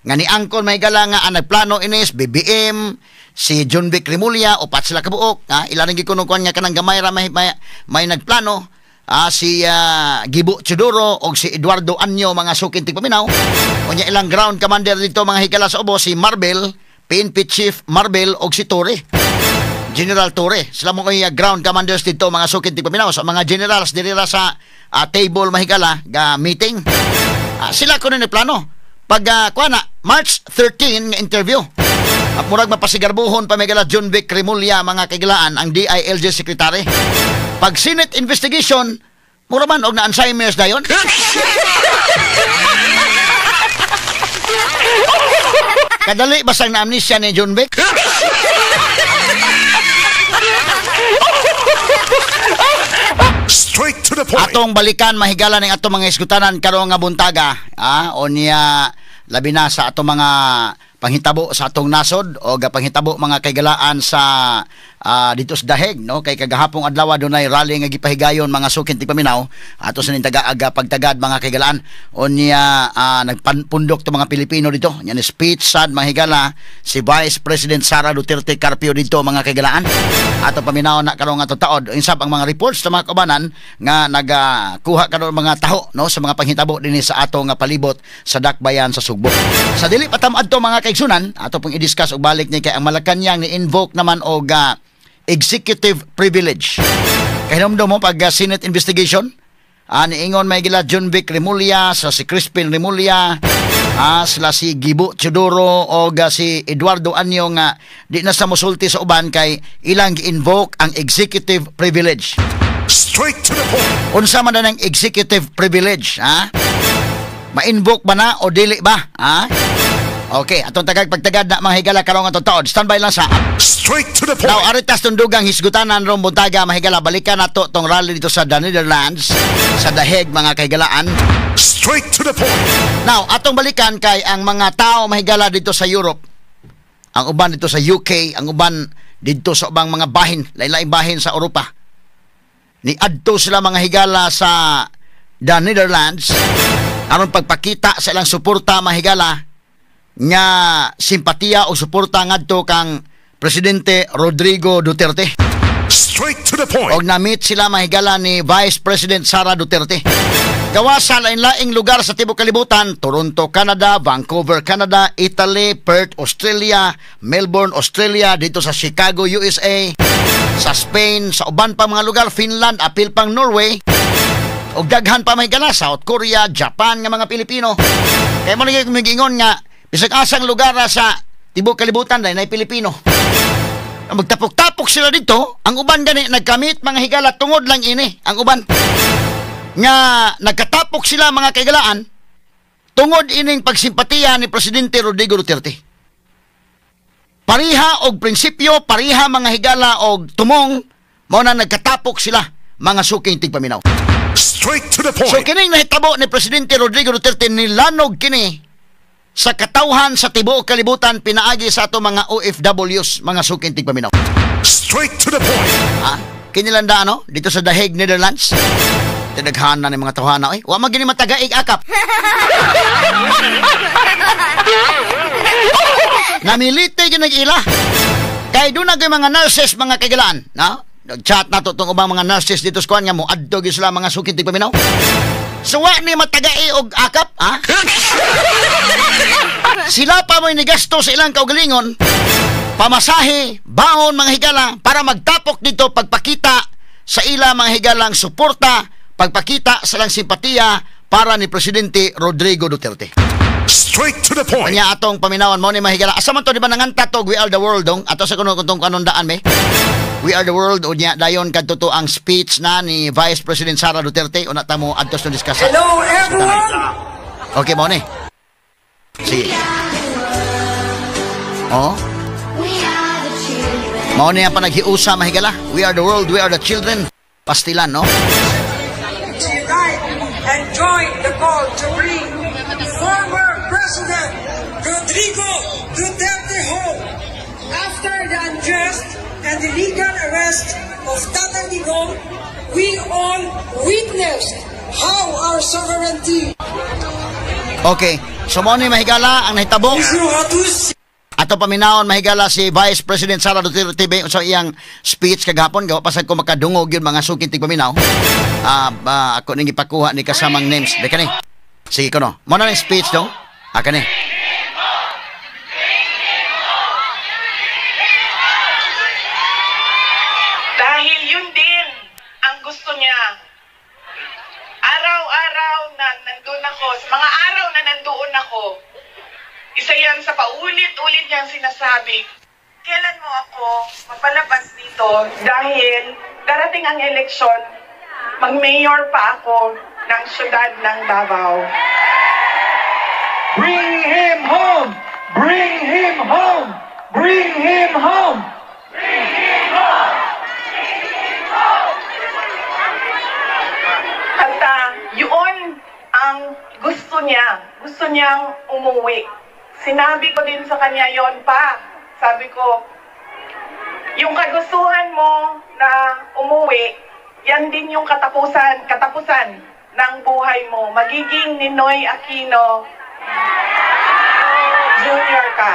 nga ni angkon mga higala nga ang nagplano inis BBM si Jonvic Remulla upat sila kabuok, ilan ang gikuno kuan nga kanang gamay ra may nagplano. Si Gibo Teodoro og si Eduardo Año mga sukin tigpaminaw. Unya ilang ground commander dito mga higala sa ubo si Marvel, PNP Chief Marvel og si Torre, General Torre. Sila mo kay ground commanders dito mga sukin tigpaminaw. So mga generals diri ra sa table mahigala ga meeting. Sila kuno ni plano. Pag kuana March 13 nga interview. At murag mapasigarbuhon pa mahigala Jonvic Remulla mga kagilaan ang DILG secretary. Pag Senate investigation, mura man og na Alzheimer's dayon. Kadali basang na amnesia ni Jonvic. Straight to the point. Atong balikan mahigala ning atong mga iskutanan karong nga buntaga, o niya labi na sa atong mga panghitabo sa atong nasod o panghitabo mga kaigalaan sa dito sa Daheg, no? Kay kagahapong adlaw dunay rally nga gipahigayon mga sukin tigpaminaw ato sa ning taga-aga pagtagad mga kaigalaan. Unya nagpundok to mga Pilipino dito. Nya ni speech sad mga higala si Vice President Sara Duterte Carpio dito mga kaigalaan. Ato paminaw na karon nga taod insab ang mga reports sa mga kaubanan nga nagakuha karon mga taho, no, sa mga panghitabo dinhi sa ato nga palibot sa Dakbayan sa Sugbo. Sa dili pa tam adto mga kaigsunan, ato pong i-discuss og balik ni kay ang Malacañang ni invoke naman og executive privilege. Kahinumdum mo pag Senate investigation, niingon may gila Jonvic Remulla, sa si Crispin Remulla, sila si Gibo Teodoro o si Eduardo Año nga di na sa mosulti sa uban kay ilang gi-invoke ang executive privilege. Straight to the point. Unsa man na ng executive privilege, ha? Ma-invoke ba na o dili ba, ha? Okay, atong tagag pagtagad na mga higala karong atong taod. Standby lang sa Straight to the point. Now, aritas tundugang hisgutanan rong buntaga mahigala. Balikan nato tong rally dito sa the Netherlands, sa The Hague mga kahigalaan. Straight to the point. Now, atong balikan kay ang mga tao mahigala dito sa Europe. Ang uban dito sa UK, ang uban dito sa ubang mga bahin, lain-laing bahin sa Europa. Niadto sila mga higala sa the Netherlands aron pagpakita sa ilang suporta mahigala nga simpatiya o suporta ngadto kang Presidente Rodrigo Duterte. Straight to the point. Og na-meet sila mahigala ni Vice President Sara Duterte. Gawa sa lain-laing lugar sa tibuok kalibutan, Toronto, Canada, Vancouver, Canada, Italy, Perth, Australia, Melbourne, Australia, dito sa Chicago, USA, sa Spain, sa uban pa mga lugar, Finland, apil pang Norway, og daghan pa mahigala, South Korea, Japan nga mga Pilipino. Kaya mo naging nga bisag asang lugar sa tibuok kalibutan dahil na Pilipino. Magtapok-tapok sila dito, ang uban gani nagkamit mga higala tungod lang ini, ang uban. Nga nagkatapok sila mga kaigalaan tungod ining pagsimpatiya ni Presidente Rodrigo Duterte. Pariha og prinsipyo, pariha mga higala og tumong, mao na nagkatapok sila mga suking tigpaminaw. Straight to the point. So kining nahitabo ni Presidente Rodrigo Duterte nilanog kini sa katawhan sa tibuok kalibutan pinaagi sa ato mga OFWs, mga suking tigpaminaw. Straight to the point. Kinilanda ano dito sa The Hague, Netherlands. Tinaghanan ni mga tawhana oy. Wa man gini matagaig akap. Namilite gyud nag-ila. Kay doon na mga nurses mga kaigalaan, no? Nag-chat na to tong ubang mga nurses dito sa kuan nga moadto gyud sila mga sukit tigpaminaw. So wa ni matagai og akap, ha? Sila pa mo'y nigasto sa ilang kaugalingon, pamasahe, baon mga higala para magtapok dito pagpakita sa ila mga higalang suporta, pagpakita sa ilang simpatiya para ni Presidente Rodrigo Duterte. Straight to the point. Kanya atong paminawan mo ni mga higala. Asa man to di ba nanganta to We Are the World dong? Ato sa kuno kuntong kanon daan me. We Are the World unya dayon kadto to ang speech na ni Vice President Sara Duterte una ta mo adto sa discuss. Hello everyone. Okay mo ni. Sige. Oh. Mao ni ang panaghiusa mahigala. We are the world, we are the children. Pastilan, no? Unite and join the call to bring former President Rodrigo Duterte home after the unjust and illegal arrest of Tatay Digong. We all witnessed how our sovereignty. Okay, so mao ni mahigala ang nahitabo. Ato paminawon mahigala si Vice President Sara Duterte sa iyang speech kagahapon. Gawa pasag ko makadungog yun mga sukin tigpaminaw. Ako ning ipakuha ni kasamang names. Deka ni. Sige ko no. Mao na ni speech dong. Aka ni. Dahil yun din ang gusto niya. Araw-araw na nandun ako, mga araw na nandoon ako, isa yan sa paulit-ulit niyang sinasabi, kailan mo ako mapalabas dito dahil darating ang eleksyon, mag-mayor pa ako ng siyudad ng Davao. Bring him home! Bring him home! Bring him home! Bring him home! At yun ang gusto niya. Gusto niyang umuwi. Sinabi ko din sa kanya yon pa. Sabi ko, yung kagustuhan mo na umuwi, yan din yung katapusan ng buhay mo. Magiging Ninoy Aquino Jr. ka.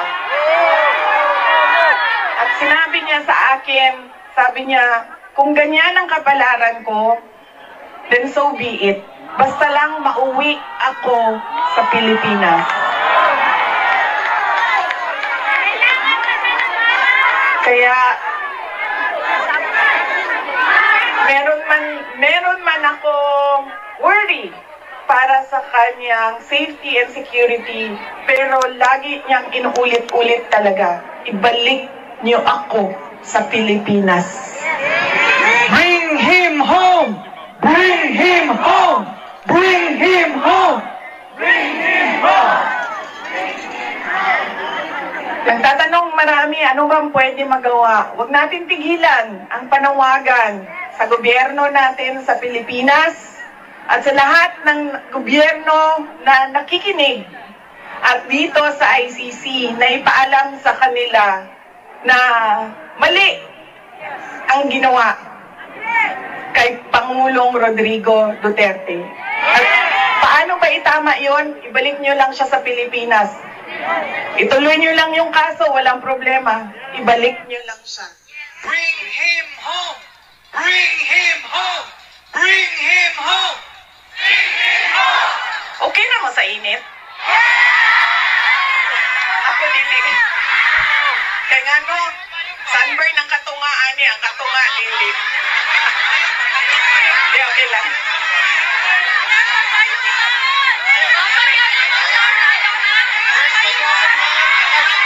At sinabi niya sa akin, sabi niya, kung ganyan ang kapalaran ko, then so be it. Basta lang mauwi ako sa Pilipinas. Kaya meron man akong worry para sa kanyang safety and security, pero lagi niyang inuulit-ulit talaga, ibalik niyo ako sa Pilipinas. Bring him home! Bring him home! Bring him home! Bring him home! Nagtatanong marami, ano bang pwede magawa? Huwag natin tigilan ang panawagan sa gobyerno natin sa Pilipinas at sa lahat ng gobyerno na nakikinig at dito sa ICC na ipaalam sa kanila na mali ang ginawa kay Pangulong Rodrigo Duterte. At paano ba itama yon? Ibalik nyo lang siya sa Pilipinas. Ituloy nyo lang yung kaso, walang problema. Ibalik nyo lang siya. Bring him home! Bring him home! Bring him home! Bring him home! Okay na mo sa init? Ako dili. Kaya nga no, sunburn ang katungaan niya, ang katunga dili. Di, okay lang.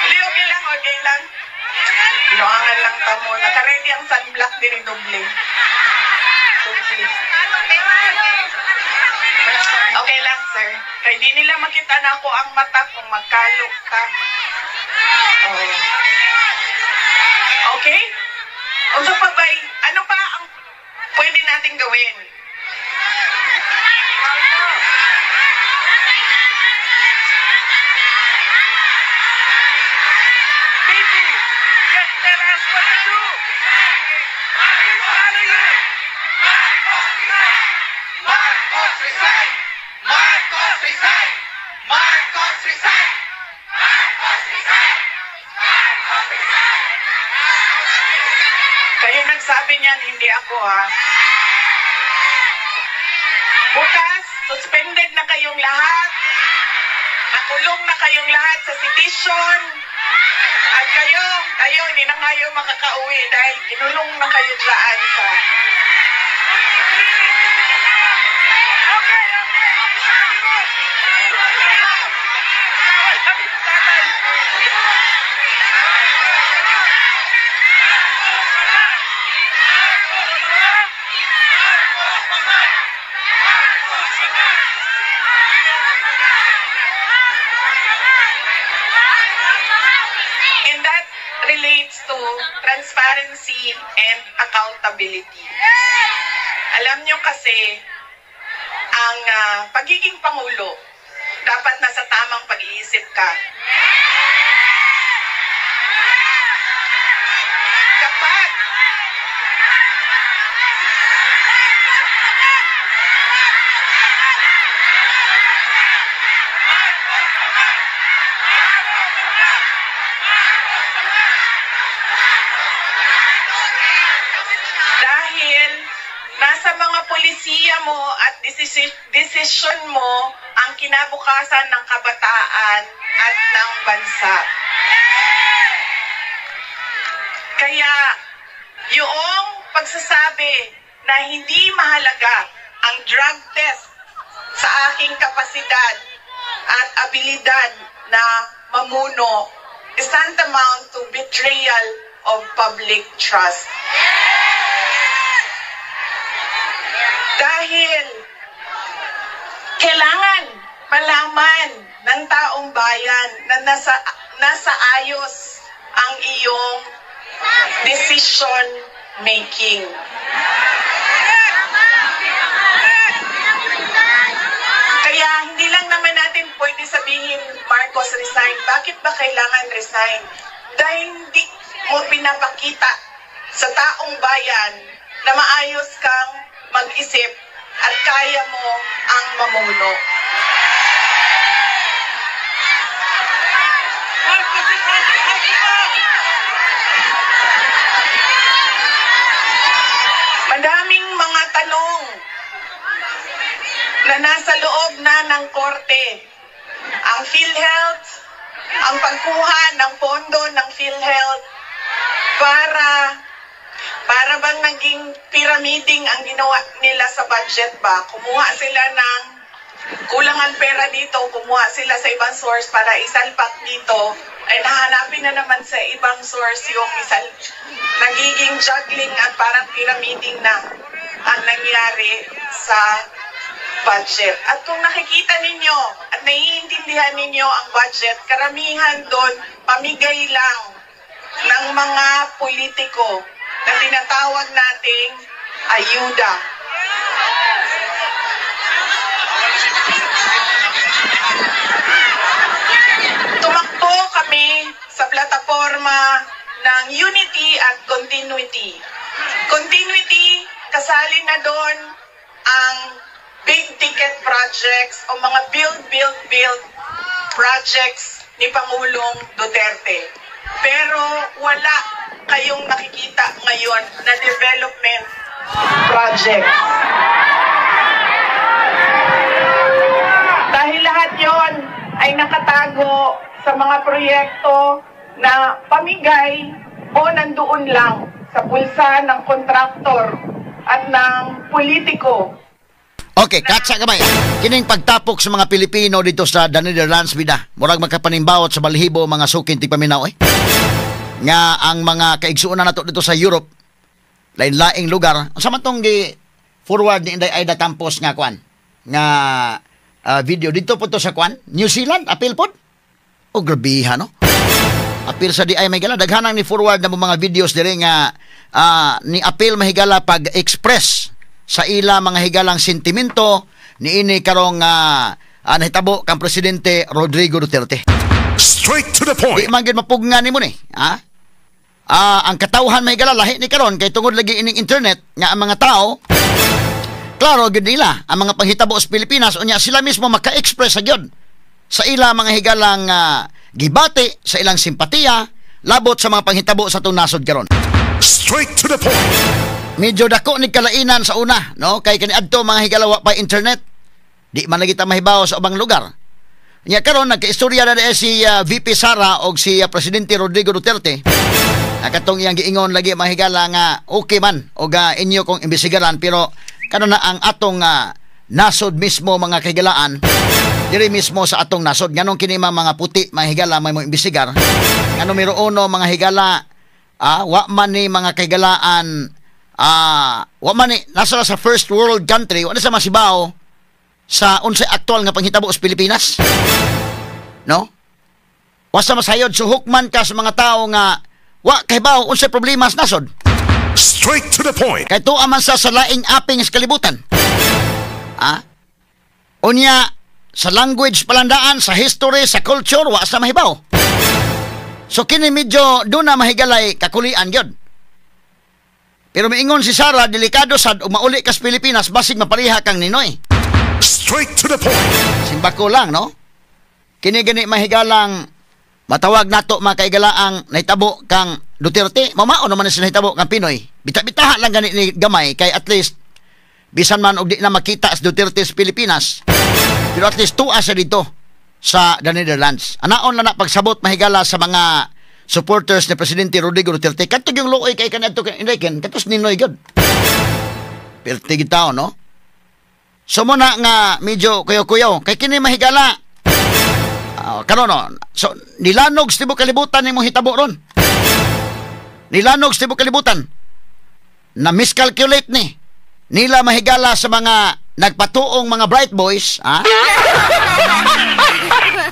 Di, okay lang, okay lang. Binuangan lang tamo. Naka-ready ang sunblock din doble. Okay lang, sir. Kaya di nila makita na ako ang mata kung magkalok ka. Oh. Okay? Unsa pa ba? Ano pa ang pwede natin gawin? People, just tell us what to do. We follow you. Marcos! nagsabi niyan, hindi ako ha. Bukas, suspended na kayong lahat. Nakulong na kayong lahat sa sedition. At kayo, kayo, hindi na kayo makakauwi dahil kinulong na kayo dyan sa. And that relates to transparency and accountability. Alam nyo kasi, ang pagiging pangulo, dapat nasa tamang pag-iisip ka. Kapag dahil nasa mga polisiya mo at desisyon mo ang kinabukasan ng kabataan at ng bansa. Kaya yung pagsasabi na hindi mahalaga ang drug test sa aking kapasidad at abilidad na mamuno is tantamount to betrayal of public trust. Dahil kailangan malaman ng taong bayan na nasa ayos ang iyong decision making. Kaya hindi lang naman natin pwede sabihin Marcos resign. Bakit ba kailangan resign? Dahil hindi mo pinapakita sa taong bayan na maayos kang mag-isip at kaya mo ang mamuno. Madaming mga tanong na nasa loob na ng korte. Ang PhilHealth, ang pagkuha ng pondo ng PhilHealth para bang naging pyramiding ang ginawa nila sa budget ba? Kumuha sila ng kulang ang pera dito, kumuha sila sa ibang source para isalpak dito, ay nahanapin na naman sa ibang source yung nagiging juggling at parang pyramiding na ang nangyari sa budget. At kung nakikita ninyo at naiintindihan ninyo ang budget, karamihan doon pamigay lang ng mga politiko na tinatawag nating ayuda. Tumakbo kami sa plataforma ng unity at continuity. Continuity, kasali na doon ang big ticket projects o mga build, build, build projects ni Pangulong Duterte. Pero wala kayong nakikita ngayon na development projects. Dahil lahat yon ay nakatago sa mga proyekto na pamigay o nandoon lang sa bulsa ng kontraktor at ng politiko. Okay, katsa gamay. Kining pagtapok sa mga Pilipino dito sa the Netherlands bida. Murag makapanimbawot sa balhibo mga sukin tigpaminaw eh. Nga ang mga kaigsuonan nato dito sa Europe, lain-laing lugar, sa man tong gi forward ni Inday Aida Campos nga kwan nga video dito po to sa kwan, New Zealand, appeal pod. O grabiha no. Appeal sa di ay may gala daghanang ni forward na mga videos diri nga ni appeal mahigala pag-express sa ila mga higalang sentimento niini karong nahitabo kang Presidente Rodrigo Duterte. Straight to the point. Di man gyud mapugnan nimo ni, ha? Ang katawhan mahigala lahi ni karon kay tungod lagi ining internet nga ang mga tao klaro gyud nila ang mga panghitabo sa Pilipinas unya sila mismo maka-express sa gyud sa ila mga higalang gibati sa ilang simpatiya labot sa mga panghitabo sa atong nasod karon. Straight to the point. Medyo dako ni kalainan sa una, no? Kay kaniadto, mga higala, wa pa internet. Di man lagi ta mahibaw sa ubang lugar. Nya karon nagkaistorya na si VP Sara og si Presidente Rodrigo Duterte. Na katong iyang giingon lagi, mga higala, nga okay man og inyo kong imbestigaran, pero kano na ang atong nasod mismo, mga kahigalaan, diri mismo sa atong nasod, nganong kini mga puti, mga higala, may mo imbestigar nga numero uno, mga higala, wa man ni, mga kahigalaan, wa man ni nasa sa first world country, wa na sa masibaw sa unsay aktual nga panghitabo sa Pilipinas, no? Wa sa masayod, suhok man ka sa mga tao nga wa kahibaw unsay problema sa nasod. Straight to the point. Kay tuwa man sa laing aping sa kalibutan. Ah? Unya, sa language palandaan, sa history, sa culture, wa sa mahibaw. So kini medyo doon na mahigalay kakulian gyud. Pero miingon si Sara, delikado sad ug mauli kas Pilipinas, basig mapariha kang Ninoy. Straight to the point. Simbako lang, no? Kini gani mahigalang matawag nato, mga kaigalaang, nahitabo kang Duterte, mamao naman sila nahitabo kang Pinoy. Bita-bitaha lang gani ni gamay kay at least bisan man og di na makita sa Duterte sa Pilipinas, pero at least tuwa siya dito sa the Netherlands. Anaon lang na pagsabot, mahigala, sa mga supporters ni Presidente Rodrigo Duterte. Kadto yung luoy kay kanadto kay Enrique, katos Ninoy gyud. Perti gid tao, no? So mo na nga medyo kuyaw-kuyaw kay kini, mahigala. Karon no. So nilanog sa tibok kalibutan nimo hitabo ron. Nilanog sa tibok kalibutan. Na miscalculate ni nila, mahigala, sa mga nagpatuong mga bright boys, ha?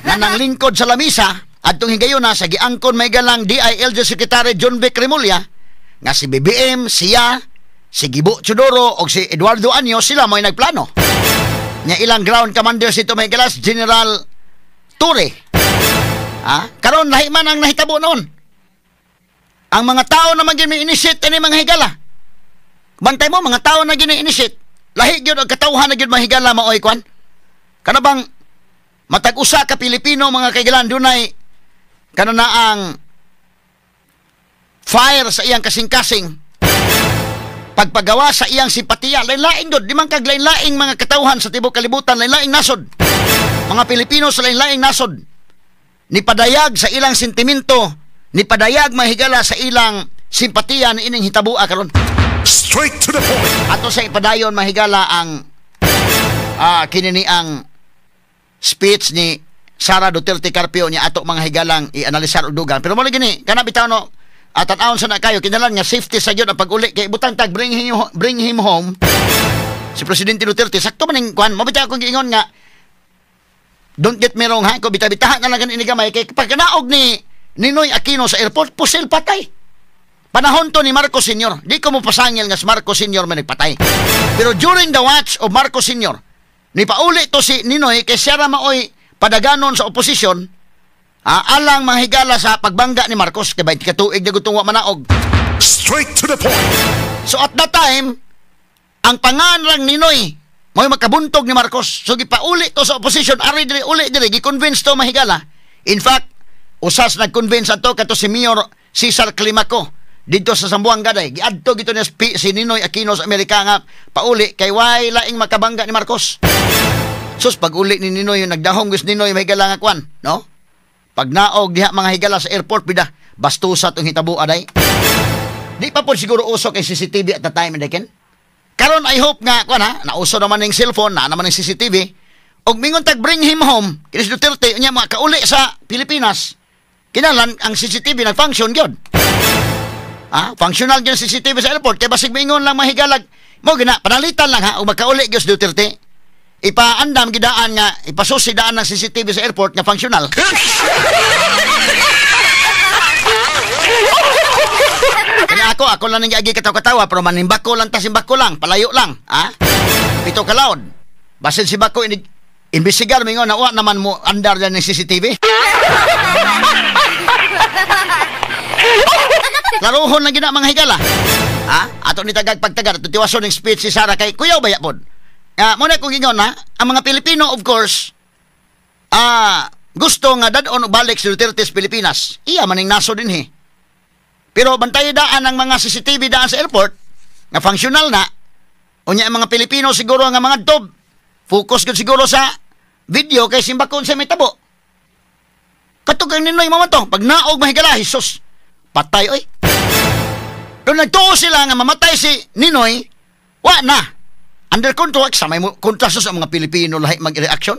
Na nanglingkod sa lamisa adtong higayuna sa giangkon may galang DILG Secretary Jonvic Remulla nga si BBM, siya, si Gibo Teodoro o si Eduardo Año, sila mo'y nagplano. Nya ilang ground commander si may galas General Torre. Ha? Karon lahi man ang nahitabo noon. Ang mga tao naman gyud may initiate ini, mga higala. Bantay mo, mga tao na gyud initiate. Lahi gyud ang katawhan na gyud, mahigala, maoy kwan. Kana bang matag usa ka Pilipino, mga kaigalan, dunay kana na ang fire sa iyang kasing-kasing pagpagawa sa iyang simpatiya. Lain-laing gud, di man kag lain-laing mga katawhan sa tibok kalibutan, lain-laing nasod, mga Pilipino sa lain-laing nasod ni padayag sa ilang sentimento, ni padayag, mahigala, sa ilang simpatiya ni ining hitabua karon. Straight to the point. Ato sa ipadayon, mahigala, ang kini ni ang speech ni Sara Duterte Carpio niya ato, mga higalang, i-analisar og dugang. Pero mo gini kana bitaw, no, at tan-awon sa na kayo kinahanglan nga safety sa gyud ang pag-uli kay butang tag bring him home si Presidente Duterte, sakto man ning kuan mo bitaw akong giingon nga don't get me wrong ha, ko bita-bitahan na lang ini gamay kay pagkanaog ni Ninoy Aquino sa airport, pusil, patay. Panahon to ni Marcos Sr. Di ko mo pasangil nga si Marcos Sr. man nagpatay. Pero during the watch of Marcos Sr., ni pauli to si Ninoy kay siya ra maoy padaganon sa oposisyon, alang, mga higala, sa pagbangga ni Marcos kay 20 ka tuig na gutong wa manaog. Straight to the point. So at that time, ang pangan lang Ninoy mo'y makabuntog ni Marcos. So gipauli to sa opposition, ari diri, uli diri, gi-convince to, mahigala. In fact, usas nag-convince ato kato si Mayor Cesar Climaco dito sa Zamboanga day. Giadto gito niya si Ninoy Aquino sa Amerika nga pauli kay way laing makabangga ni Marcos. Sus, pag uli ni Ninoy, yung nagdahong gus Ninoy, may higala nga kwan, no? Pag naog diha, mga higala, sa airport bida, bastusa tong hitabo aday. Di pa po siguro uso kay CCTV at the time, hindi ken? Karon I hope nga kuan ha, nauso naman ning cellphone, na naman ning CCTV. Og mingon tag "Bring him home," kini si Duterte unya makauli sa Pilipinas. Kinahanglan ang CCTV nag-function gyud. Ah, functional gyud ang CCTV sa airport kay basig mingon lang, mahigalag. Mo gina panalitan lang ha, og makauli gyud si Duterte. Ipaandam gidaan nga ipasusi daan ng CCTV sa airport nga functional. Kaya ako lang nang giagi katawa-katawa, pero manimbako lang ta, simbako lang, palayo lang, ha? Pito kalaod. Basin si Bako inig imbestigar mingon na wa naman mo andar yan ng CCTV. Klarohon lang gina, mga higala. Ha? Ato ni tagag pagtagar, ato tiwason ng speech si Sara kay kuyaw baya pod. Muna kong ingon ha, ang mga Pilipino of course, gusto nga dad-on og balik si Duterte sa Pilipinas. Iya maning naso din he. Pero bantay daan ang mga CCTV daan sa airport. Nga functional na. Unya ang mga Pilipino siguro nga mga dob focus gud siguro sa video kay simbakon sa may tabo. Katong kang Ninoy mama to, pag naog mahigala, Jesus, patay oy. Pero nagtuo sila nga mamatay si Ninoy, wa na. Under control, sa may kontra sa mga Pilipino lahi mag-reaction.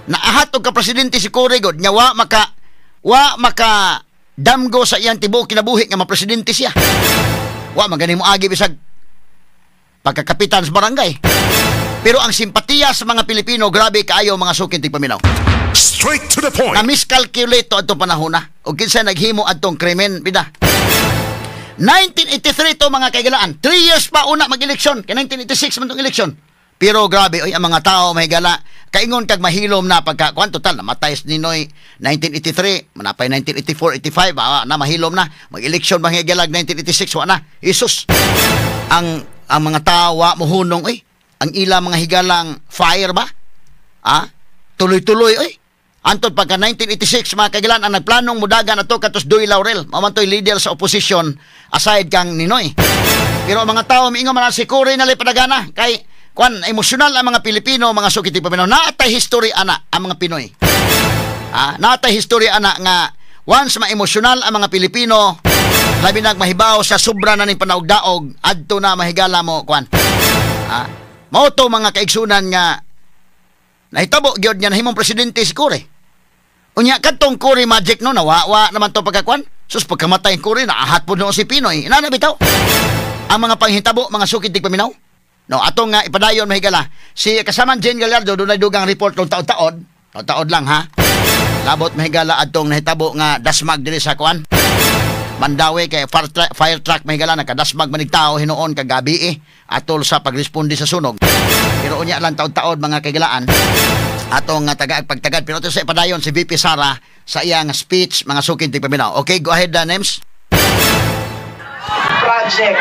Naahat og ka presidente si Cory god nya wa maka damgo sa iyang tibuok kinabuhi nga mapresidente siya. Wa man gani mo agi bisag pagkakapitan sa barangay. Pero ang simpatiya sa mga Pilipino grabe kaayo mga sukin tigpaminaw. Straight to the point. Na miscalculate to adtong panahon na. Og kinsa naghimo adtong krimen bida. 1983 to mga kaigalaan. 3 years pa una mag-eleksyon. Kay 1986 man tong eleksyon. Pero grabe oy ang mga tao mahigala. Kaingon kag mahilom na pagka kuan total namatay si Ninoy 1983, manapay 1984, 85 na mahilom na. Mag-eleksyon mga higalag 1986 wa na. Jesus. Ang mga tao wa mohunong oy. Ang ila mga higalang fire ba? Ah, tuloy-tuloy oy. Antod pagka 1986 mga kaigalan ang nagplanong mudagan ato katos Doy Laurel. Mao man toy leader sa opposition aside kang Ninoy. Pero ang mga tao miingon man si Cory na padagana kay kuan emosyonal ang mga Pilipino mga sukit paminaw. Naatay history ana ang mga Pinoy. Ah, naatay history ana nga once ma-emosyonal ang mga Pilipino labi nag mahibaw sa sobra na ning panaugdaog adto na mahigala mo kuan. Ah, mao to mga kaigsunan nga nahitabo gyud nga nahimong presidente si Cory. Unya kadtong Cory magic no nawawa naman to pagkakuan. Sus pagkamatay Cory naahat pud noon si Pinoy. Inana bitaw. Ang mga panghitabo mga sukid tigpaminaw. No, atong nga ipadayon mahigala. Si kasaman Jane Gallardo dunay dugang report kung taod-taod. Taod-taod lang ha. Labot mahigala adtong nahitabo nga dasmag diri sa kuan. Mandawi kay fire truck mahigala nakadasmag manig tao hinuon kagabi atol sa pagresponde sa sunog. Pero unya lang taod-taod mga kaigalaan. Atong nga tagaag pagtagad pero ito sa ipadayon si VP Sara sa iyang speech mga sukid tigpaminaw. Okay, go ahead Nems. Project.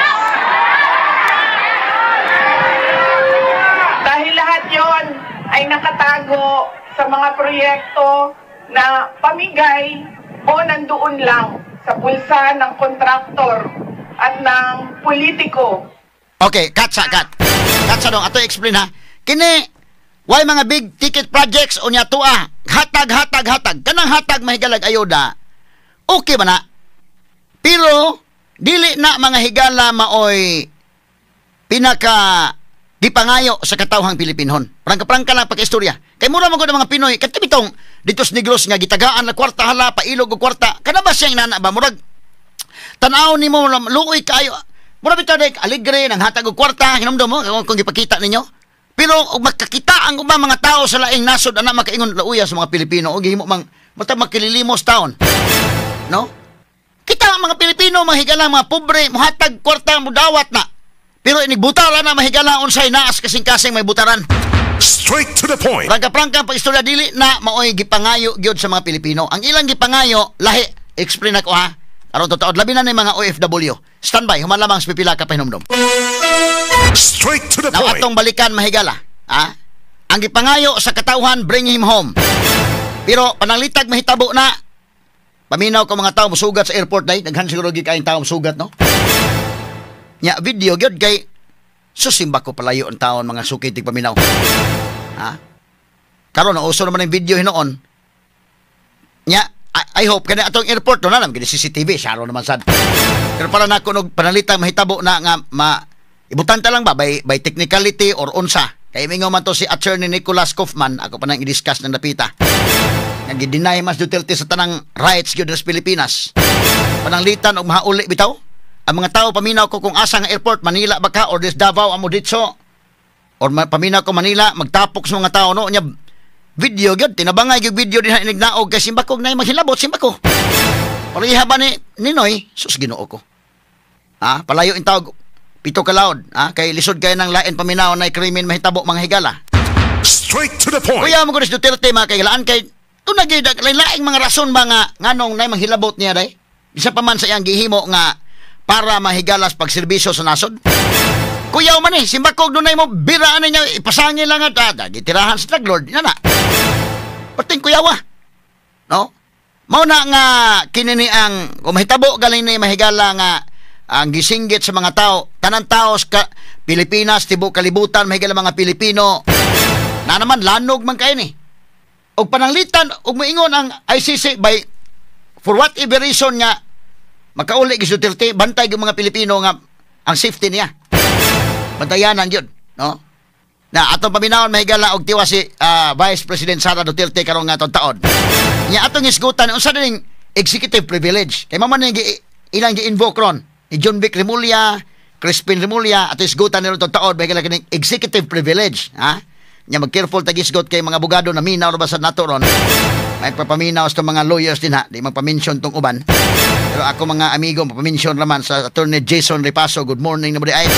Dahil lahat yon ay nakatago sa mga proyekto na pamigay o nandoon lang sa bulsa ng kontraktor at ng politiko. Okay, cut sa cut. Cut sa dong. Ato explain ha. Kini, why mga big ticket projects o niya tuwa? Hatag, hatag, hatag. Kanang hatag mahigalag ayoda. Okay ba na? Pero, dili na mga higala maoy pinaka gipangayo sa katawhang Pilipinhon. Prangka-prangka lang pagka-istorya. Kay mura man gud ang mga Pinoy, kadto bitong dito sa Negros nga gitagaan na kwarta hala, pailog og kwarta. Kana ba siyang nana ba murag tan-aw nimo luoy kaayo. Mura bitaw dek alegre nang hatag og kwarta, hinumdum mo kung gipakita ninyo. Pero og makakita ang ubang mga tao sa laing nasod ana makaingon lauya sa mga Pilipino og gihimo mang matag makililimos taon. No? Kita ang mga Pilipino mga higala mga pobre mohatag kwarta modawat na. Pero inigbutara na mahigala unsay naas kasing-kasing may butaran. Straight to the point. Prangka-prangka ang pag-istorya dili na maoy gipangayo gyud sa mga Pilipino. Ang ilang gipangayo lahi. Explain ako ha. Aron totoo labi na ni mga OFW. Standby human lamang sa pipila ka pahinumdom. Straight to the now, point. Atong balikan mahigala, ha? Ang gipangayo sa katawhan bring him home. Pero panalitag mahitabo na. Paminaw ko mga tao musugat sa airport day, daghan siguro gyud kaayong tao musugat no. Nya video gyud kay susimba ko palayo ang taon mga suki tigpaminaw. Ha? Karon nauso naman ang video hinuon. Nya I hope kani atong airport no na lang gid CCTV saro naman sad. Pero para nako og panalitang mahitabo na nga ma ibutan ta lang ba by technicality or unsa. Kay mingaw man to si Attorney Nicholas Kaufman, ako pa nang i-discuss ng dapita. Nga gi-deny mas Duterte sa tanang rights gyud sa Pilipinas. Pananglitan og mahauli bitaw. Ang mga tao paminaw ko kung asa nga airport, Manila ba ka or des Davao amo ditso. Or paminaw ko Manila, magtapok sa mga tao no nya video gyud tinabangay gyud video dinha inignaog kay simbakog nay maghilabot simbako. Pareha ba ni Ninoy? Sus Ginoo ko. Ha, palayo in tawag pito ka loud, ha, kay lisod kay nang lain paminaw nay krimen mahitabo mga higala. Straight to the point. Kuya mo ko Duterte mga kahigalaan kay tunay gyud laing mga rason ba nga nganong nay manghilabot niya day. Bisa pa man sa iyang gihimo nga para mahigalas pagserbisyo sa nasod. Kuyaw man eh, simbakog dunay mo biraan niya ipasangil lang at gitirahan sa drug lord na na. Pating kuyawa. No? Mao na nga kinini ang kung mahitabo galing ni mahigala nga Ang gisinggit sa mga tao, tanan tao sa Pilipinas, tibuok kalibutan, mahigala mga Pilipino. Na naman lanog man kay ni. Og pananglitan og moingon ang ICC by for whatever reason nga makauli gyud Duterte, bantay gyud mga Pilipino nga ang safety niya. Bantayanan gyud, no? Na atong paminawon, mahigala, og tiwa si Vice President Sara Duterte karong nga taon. Nya atong isgutan unsa ning executive privilege. Kay mao man ning ilang gi-invoke ron ni Jonvic Remulla, Crispin Remulla, ato isgutan nila itong taon, mahigala, kining executive privilege, ha? Nya mag-careful tag isgot kay mga abogado na minaw ra ba nato ron. May papaminaw sa mga lawyers din ha, di magpa-mention tong uban. Pero ako mga amigo, mapamintion raman sa Attorney Jason Repaso, good morning na mo di ay.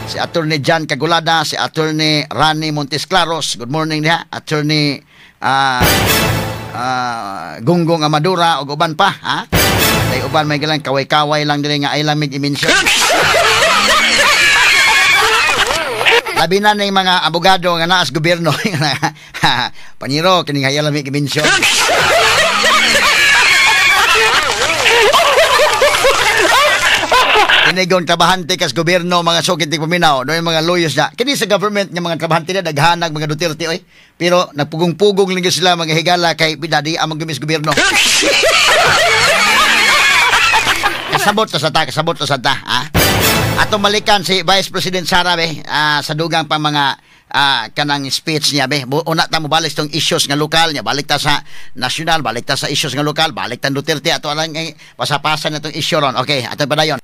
Si Attorney John Cagulada, si Attorney Rani Montesclaros, good morning diha. Attorney Gunggong Amadura ug uban pa, ha? Kay uban may galang kaway-kaway lang diri nga ay lamig i-mention. Labi na ning mga abogado nga naas gobyerno. Paniro kining hayal lamig i-mention. Kinigong trabahante kas gobyerno mga sukit di paminaw, no yung mga lawyers na. Kini sa government nga mga trabahante na daghanag mga Duterte oy. Pero nagpugong-pugong lang sila mga higala kay pidadi ang gumis gobyerno. Kasabot ta sa ta, kasabot ta sa ta, ha? Atong balikan si Vice President Sara be sa dugang pa mga kanang speech niya be. Una ta mo balik tong issues nga lokal niya, balik ta sa national, balik ta sa issues nga lokal, balik ta Duterte ato lang pasapasa na tong issue ron. Okay, ato padayon.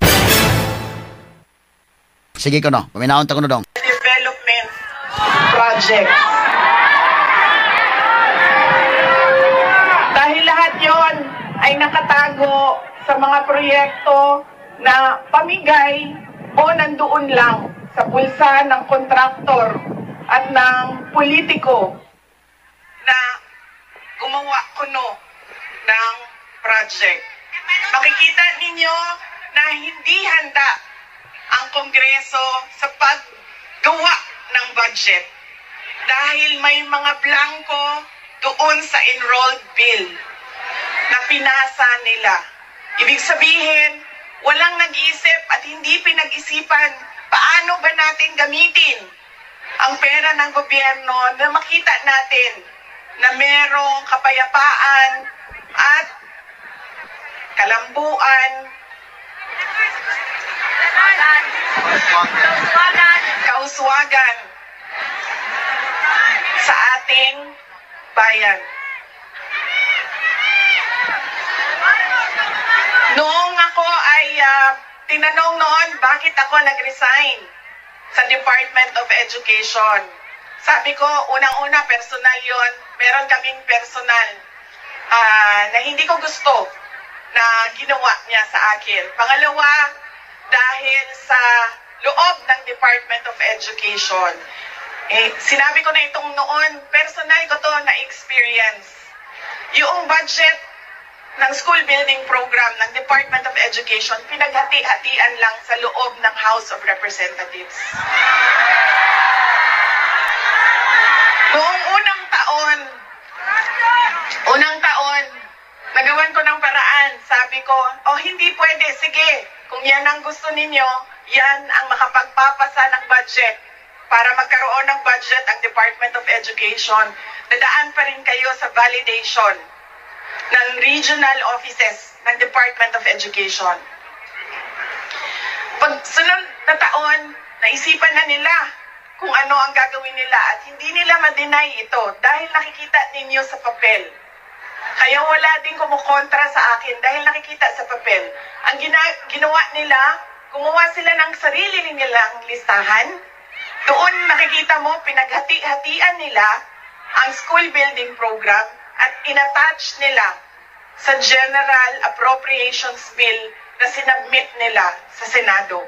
Sige ko no, paminaon ta kuno dong. Development projects. Dahil lahat 'yon ay nakatago sa mga proyekto na pamigay o nandoon lang sa bulsa ng kontraktor at ng politiko na gumawa kuno ng project. Makikita ninyo na hindi handa ang Kongreso sa paggawa ng budget dahil may mga blanko doon sa enrolled bill na pinasa nila. Ibig sabihin, walang nag-isip at hindi pinag-isipan paano ba natin gamitin ang pera ng gobyerno na makita natin na merong kapayapaan at kalambuan, kauswagan sa ating bayan. Noong ako ay tinanong noon bakit ako nag-resign sa Department of Education. Sabi ko, unang-una, personal yon. Meron kaming personal na hindi ko gusto na ginawa niya sa akin. Pangalawa, dahil sa loob ng Department of Education. Eh, sinabi ko na itong noon, personal ko to na-experience. Yung budget ng school building program ng Department of Education, pinaghati-hatian lang sa loob ng House of Representatives. Noong unang taon, nagawan ko ng paraan. Sabi ko, oh hindi pwede, sige. Kung yan ang gusto ninyo, yan ang makapagpapasa ng budget. Para magkaroon ng budget ang Department of Education, dadaan pa rin kayo sa validation ng regional offices ng Department of Education. Pag sunod na taon, naisipan na nila kung ano ang gagawin nila at hindi nila ma-deny ito dahil nakikita ninyo sa papel. Kaya wala din kumukontra sa akin dahil nakikita sa papel. Ang ginawa nila, gumawa sila ng sarili nilang listahan. Doon nakikita mo, pinaghati-hatian nila ang school building program at inattach nila sa General Appropriations Bill na sinubmit nila sa Senado.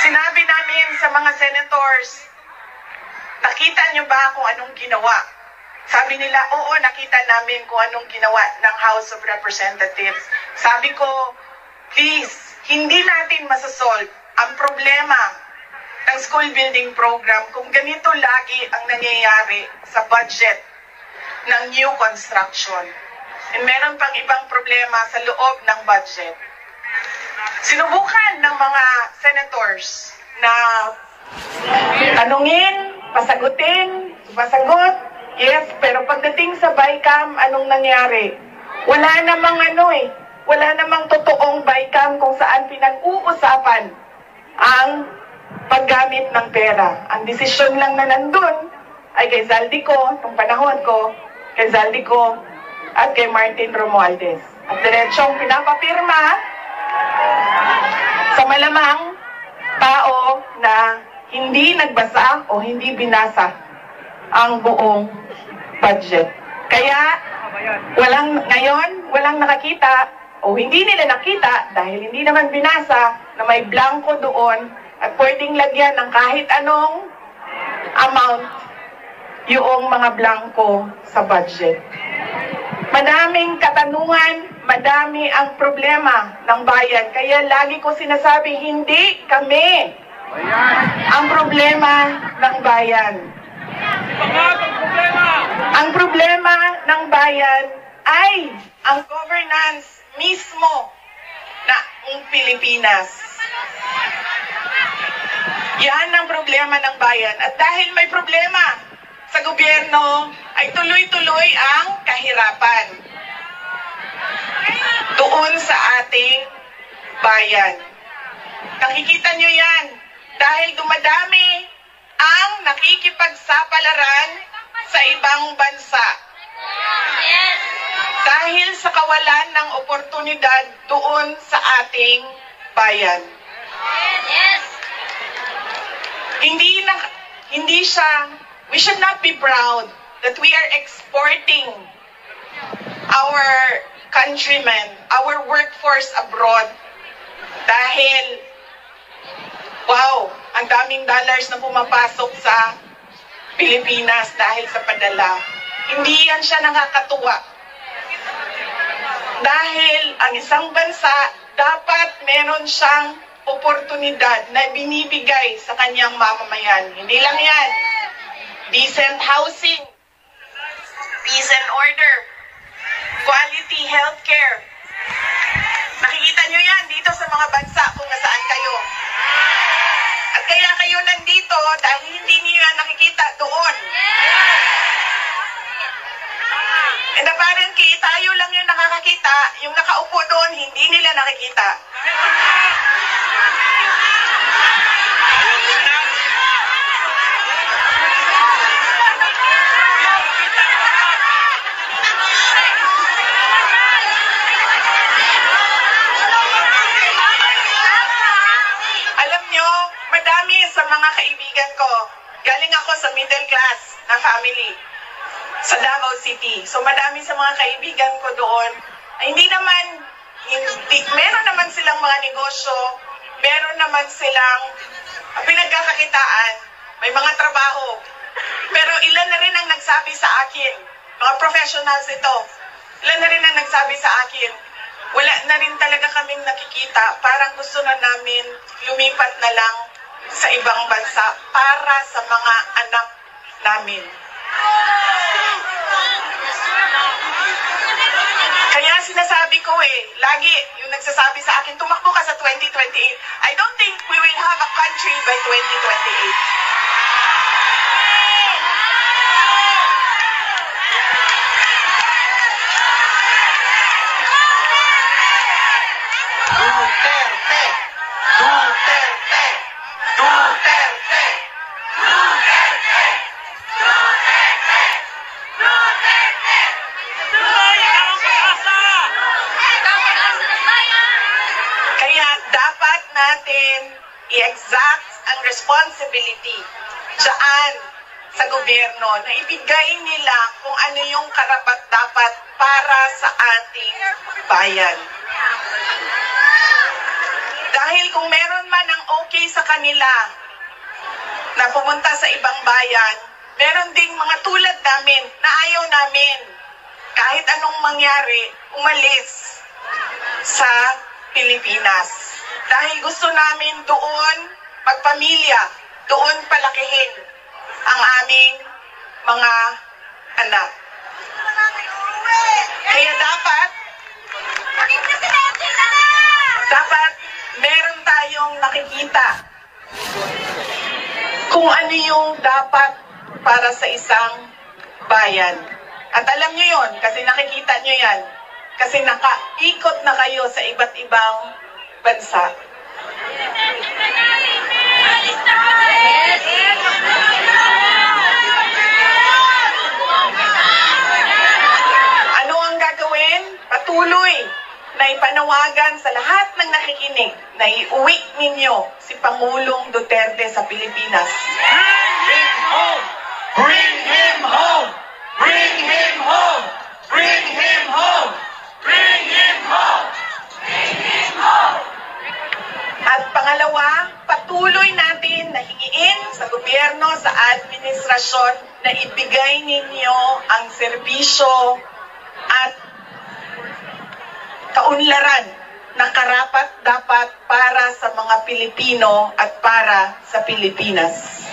Sinabi namin sa mga senators, nakita niyo ba kung anong ginawa? Sabi nila, oo, nakita namin kung anong ginawa ng House of Representatives. Sabi ko, please, hindi natin masasolve ang problema ng school building program kung ganito lagi ang nangyayari sa budget ng new construction. And meron pang ibang problema sa loob ng budget. Sinubukan ng mga senators na tanungin, pasagutin, sumasagot, yes, pero pagdating sa BICAM, anong nangyari? Wala namang ano eh, wala namang totoong BICAM kung saan pinag-uusapan ang paggamit ng pera. Ang desisyon lang na nandun ay kay Zaldy Co, nung panahon ko, kay Zaldy Co at kay Martin Romualdez. At diretsong pinapapirma sa malamang tao na hindi nagbasa o hindi binasa ang buong budget. Kaya walang ngayon, walang nakakita o hindi nila nakita dahil hindi naman binasa na may blanco doon at pwedeng lagyan ng kahit anong amount yung mga blanco sa budget. Madaming katanungan, madami ang problema ng bayan. Kaya lagi ko sinasabi, hindi kami ang problema ng bayan. Ang problema ng bayan ay ang governance mismo ng Pilipinas. Yan ang problema ng bayan. At dahil may problema sa gobyerno, ay tuloy-tuloy ang kahirapan doon sa ating bayan. Nakikita nyo yan dahil dumadami ang nakikipagsapalaran sa ibang bansa. Dahil sa kawalan ng oportunidad doon sa ating bayan. Hindi siya, we should not be proud that we are exporting our countrymen, our workforce abroad. Dahil, wow, ang daming dollars na pumapasok sa Pilipinas dahil sa padala. Hindi yan siya nakakatuwa. Dahil ang isang bansa, dapat meron siyang oportunidad na binibigay sa kanyang mamamayan. Hindi lang yan. Decent housing, peace and order, quality healthcare. Nakikita nyo yan dito sa mga bansa kung nasaan kayo. At kaya kayo nandito dahil hindi niyo yan nakikita doon. And apparently, tayo lang yung nakakakita, yung nakaupo doon, hindi nila nakikita. Alam nyo, madami sa mga kaibigan ko, galing ako sa middle class na family sa Davao City. So madami sa mga kaibigan ko doon, ay hindi naman, meron naman silang mga negosyo, meron naman silang pinagkakakitaan, may mga trabaho. Pero ilan na rin ang nagsabi sa akin, mga professionals ito, ilan na rin ang nagsabi sa akin, wala na rin talaga kaming nakikita, parang gusto na namin lumipat na lang sa ibang bansa para sa mga anak namin. Kaya sinasabi ko lagi yung nagsasabi sa akin, tumakbo ka sa 2028. I don't think we will have a country by 2028. Duterte! Duterte! Duterte! Duterte! Duterte! Duterte! Kaya dapat natin i-exact ang responsibility dyan sa gobyerno na ibigay nila kung ano yung karapat-dapat para sa ating bayan. Dahil kung meron man ang okay sa kanila na pumunta sa ibang bayan, meron ding mga tulad namin na ayaw namin kahit anong mangyari, umalis sa Pilipinas. Dahil gusto namin doon magpamilya, doon palakihin ang aming mga anak. Kaya dapat Meron tayong nakikita kung ano yung dapat para sa isang bayan. At alam nyo yon kasi nakikita nyo yan. Kasi nakaikot na kayo sa iba't ibang bansa. Ano ang gagawin? Patuloy na ipanawagan sa lahat ng nakikinig na iuwi ninyo si Pangulong Duterte sa Pilipinas. Bring him home! Bring him home! Bring him home! Bring him home! Bring him home! At pangalawa, patuloy natin na hingiin sa gobyerno, sa administrasyon na ibigay ninyo ang serbisyo at kaunlaran na karapat dapat para sa mga Pilipino at para sa Pilipinas.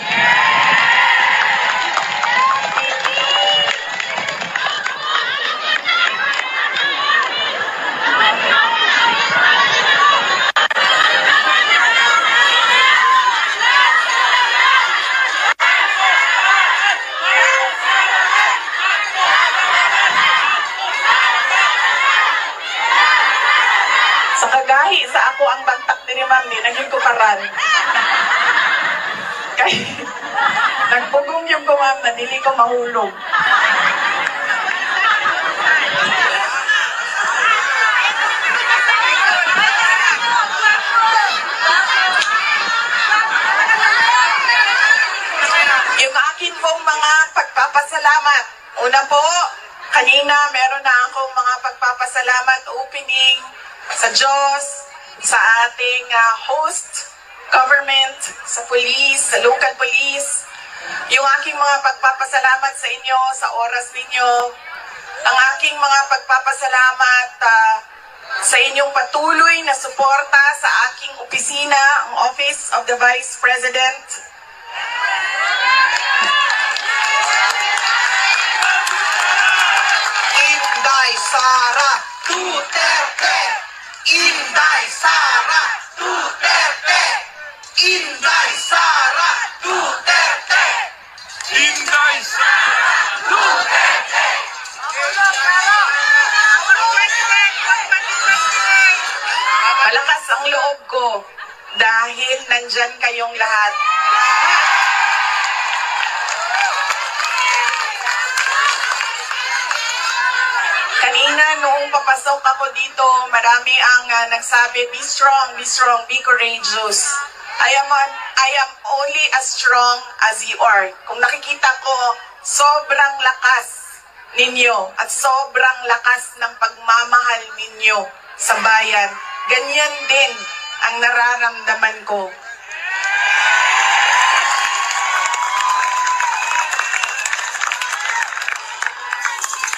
Sa kagahi sa ako ang bagtak diri, ma'am, di naging ko karan. Kay nagpugong yung ko, ma'am, na dili ko mahulog. Yung akin pong mga pagpapasalamat. Una po, kanina meron na akong mga pagpapasalamat opening sa Diyos, sa ating host government, sa police, sa local police. Yung aking mga pagpapasalamat sa inyo, sa oras ninyo. Ang aking mga pagpapasalamat sa inyong patuloy na suporta sa aking opisina, ang Office of the Vice President. Inday Sara Duterte! Inday Sara Duterte! Inday Sara Duterte! Inday Sara Duterte! Malakas ang loob ko dahil nandyan kayong lahat. Kanina noong papasok ako dito, marami ang nagsabi, "Be strong, be strong, be courageous." I am only as strong as you are. Kung nakikita ko, sobrang lakas ninyo at sobrang lakas ng pagmamahal ninyo sa bayan. Ganyan din ang nararamdaman ko.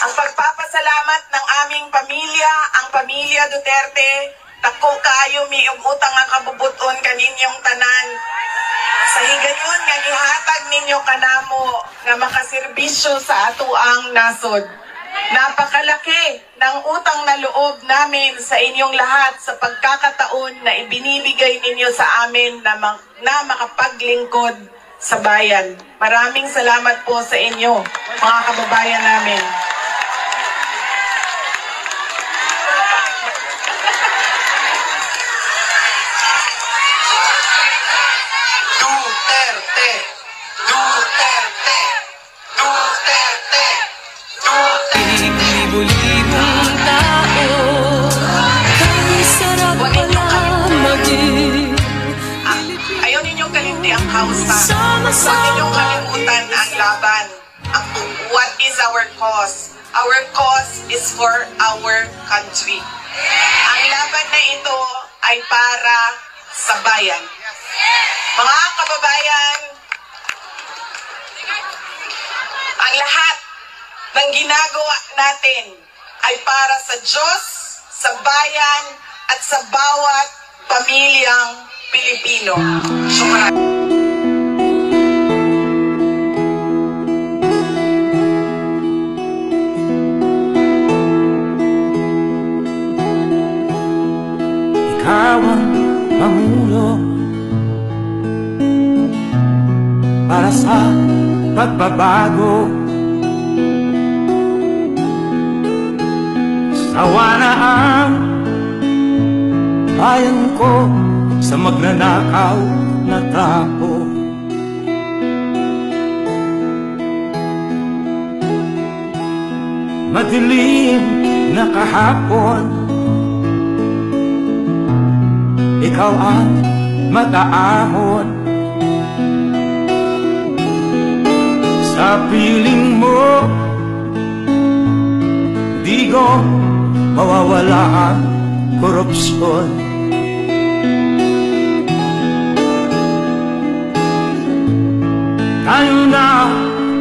Ang pagpapasalamat ng aming pamilya, ang pamilya Duterte, dako kaayo mi og utang nga kabubuton kaninyong tanan. Sa higayon nga gihatag ninyo kanamo nga makaserbisyo sa atoang nasod. Napakalaki ng utang na loob namin sa inyong lahat sa pagkakataon na ibinibigay ninyo sa amin na makapaglingkod sa bayan. Maraming salamat po sa inyo, mga kababayan namin. Duterte! Duterte! Duterte! Duterte! Libo-libong tao. Kay sarap Huwag ninyong pala maging Ayaw ninyong kalimti ang kausa. Huwag ninyong kalimutan ang laban. What is our cause? Our cause is for our country. Ang laban na ito ay para sa bayan. Mga kababayan, ang lahat ng ginagawa natin ay para sa Diyos, sa bayan, at sa bawat pamilyang Pilipino. Shukran. Ikaw ang para sa pagbabago. Sawa na ang bayan ko sa magnanakaw na trapo. Madilim na kahapon, ikaw ang mag-aahon. Sa piling mo, di ko mawawala ang korupsyon. Tayo na,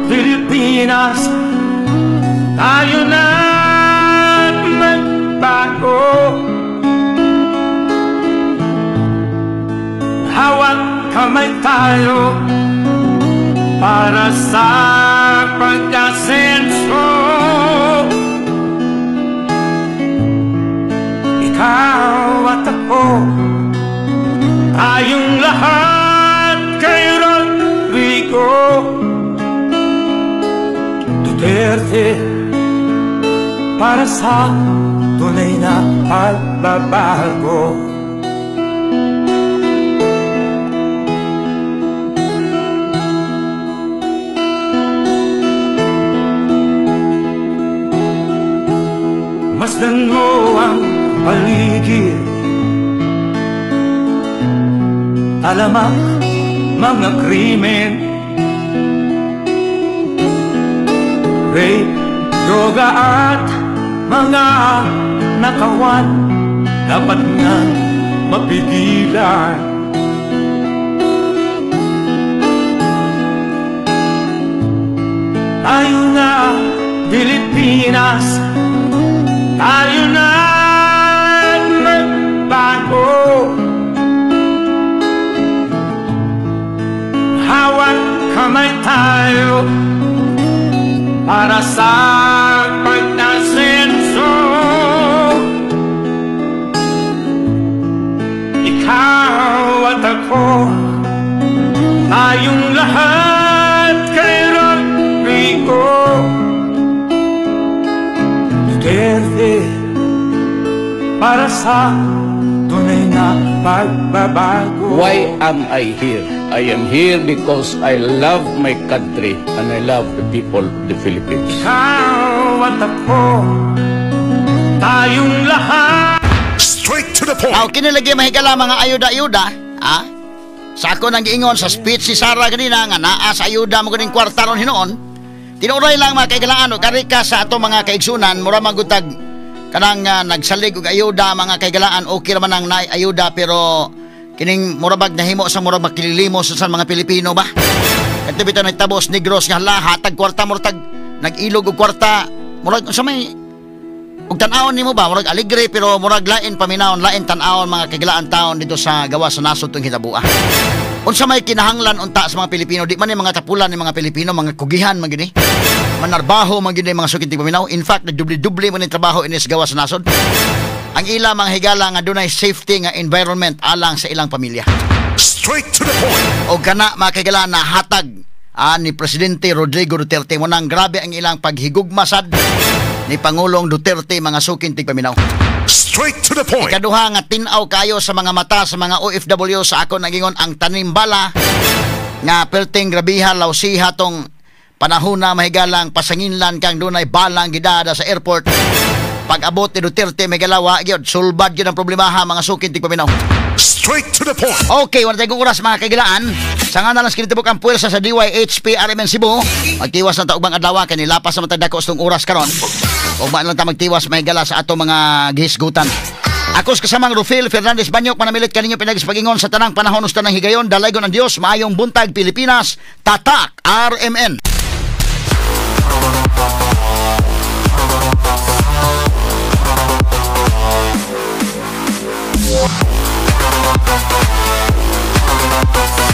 Pilipinas, tayo na magbago. Hawak kamay tayo para sa pag-asenso. Ikaw at ako, tayong lahat kay Rodrigo Duterte, para sa tunay na pagbabago. Masdan mo ang paligid, alamak mga krimen, rape, droga at mga nakawan, dapat nga mapigilan. Tayo na, Pilipinas, tayo na magbago. Hawak kamay tayo para sa pag-asenso. Ikaw at ako, tayong lahat kay Rodrigo Duterte, para sa tunay na pagbabago. Why am I here? I am here because I love my country and I love the people of the Philippines. Ikaw at ako, tayong lahat. Straight to the point. Aw, kinilagi mahigala mga ayuda-ayuda, ha? Sa ako nang giingon sa speech si Sara ganina nga naa sa ayuda mo ganing kwarta ron hinuon. Tinuray lang mga kaigalaan og ari ka sa ato mga kaigsunan, mura magutag kanang nagsalig og ayuda mga kaigalaan, okay ra man ang naay ayuda pero kining murabag nahimo sa murag makililimos sa mga Pilipino ba? Kadto bitaw nagtabos Negros nga hala hatag kwarta murtag nag-ilog og kwarta, murag unsa may og tan-awon nimo ba murag alegre pero murag lain paminawon, lain tan-awon mga kaigalaan taon dito sa gawas sa nasod tong hitabua. Unsa may kinahanglan unta sa mga Pilipino, di man ni mga tapulan ni mga Pilipino, mga kugihan man gini. Manarbaho man gini mga sukit paminaw. In fact, nagdubli-dubli man ni trabaho inis gawas sa nasod. Ang ila mga higala nga dunay safety nga environment alang sa ilang pamilya. Straight to the point. O kana mga kigala na hatag ni Presidente Rodrigo Duterte mo nang grabe ang ilang paghigugmasad ni Pangulong Duterte mga sukin tigpaminaw. Straight to the point. Ikaduha nga tin-aw kayo sa mga mata sa mga OFW sa ako nagingon ang tanimbala nga perting grabiha lawsiha tong panahon na mahigalang pasanginlan kang dunay balang gidada sa airport. Pag-abot ni Duterte may galawa gyud sulbad gyud ang problemaha mga sukin tigpaminaw. Straight to the point. Okay, wala tayong oras mga kaigilaan. Sa nga nalang kinitibok ang puwersa sa DYHP RMN Cebu. Magtiwas na taubang adlaw kay nilapas na matagdako sa tong oras karon. Ugma lang ta magtiwas mahigala sa ato mga gihisgutan. Ako sa kasamang Rufil Fernandez Banyok manamilit kaninyo pinagis pagingon sa tanang panahon usta ng higayon dalaygon ang Dios maayong buntag Pilipinas. Tatak RMN.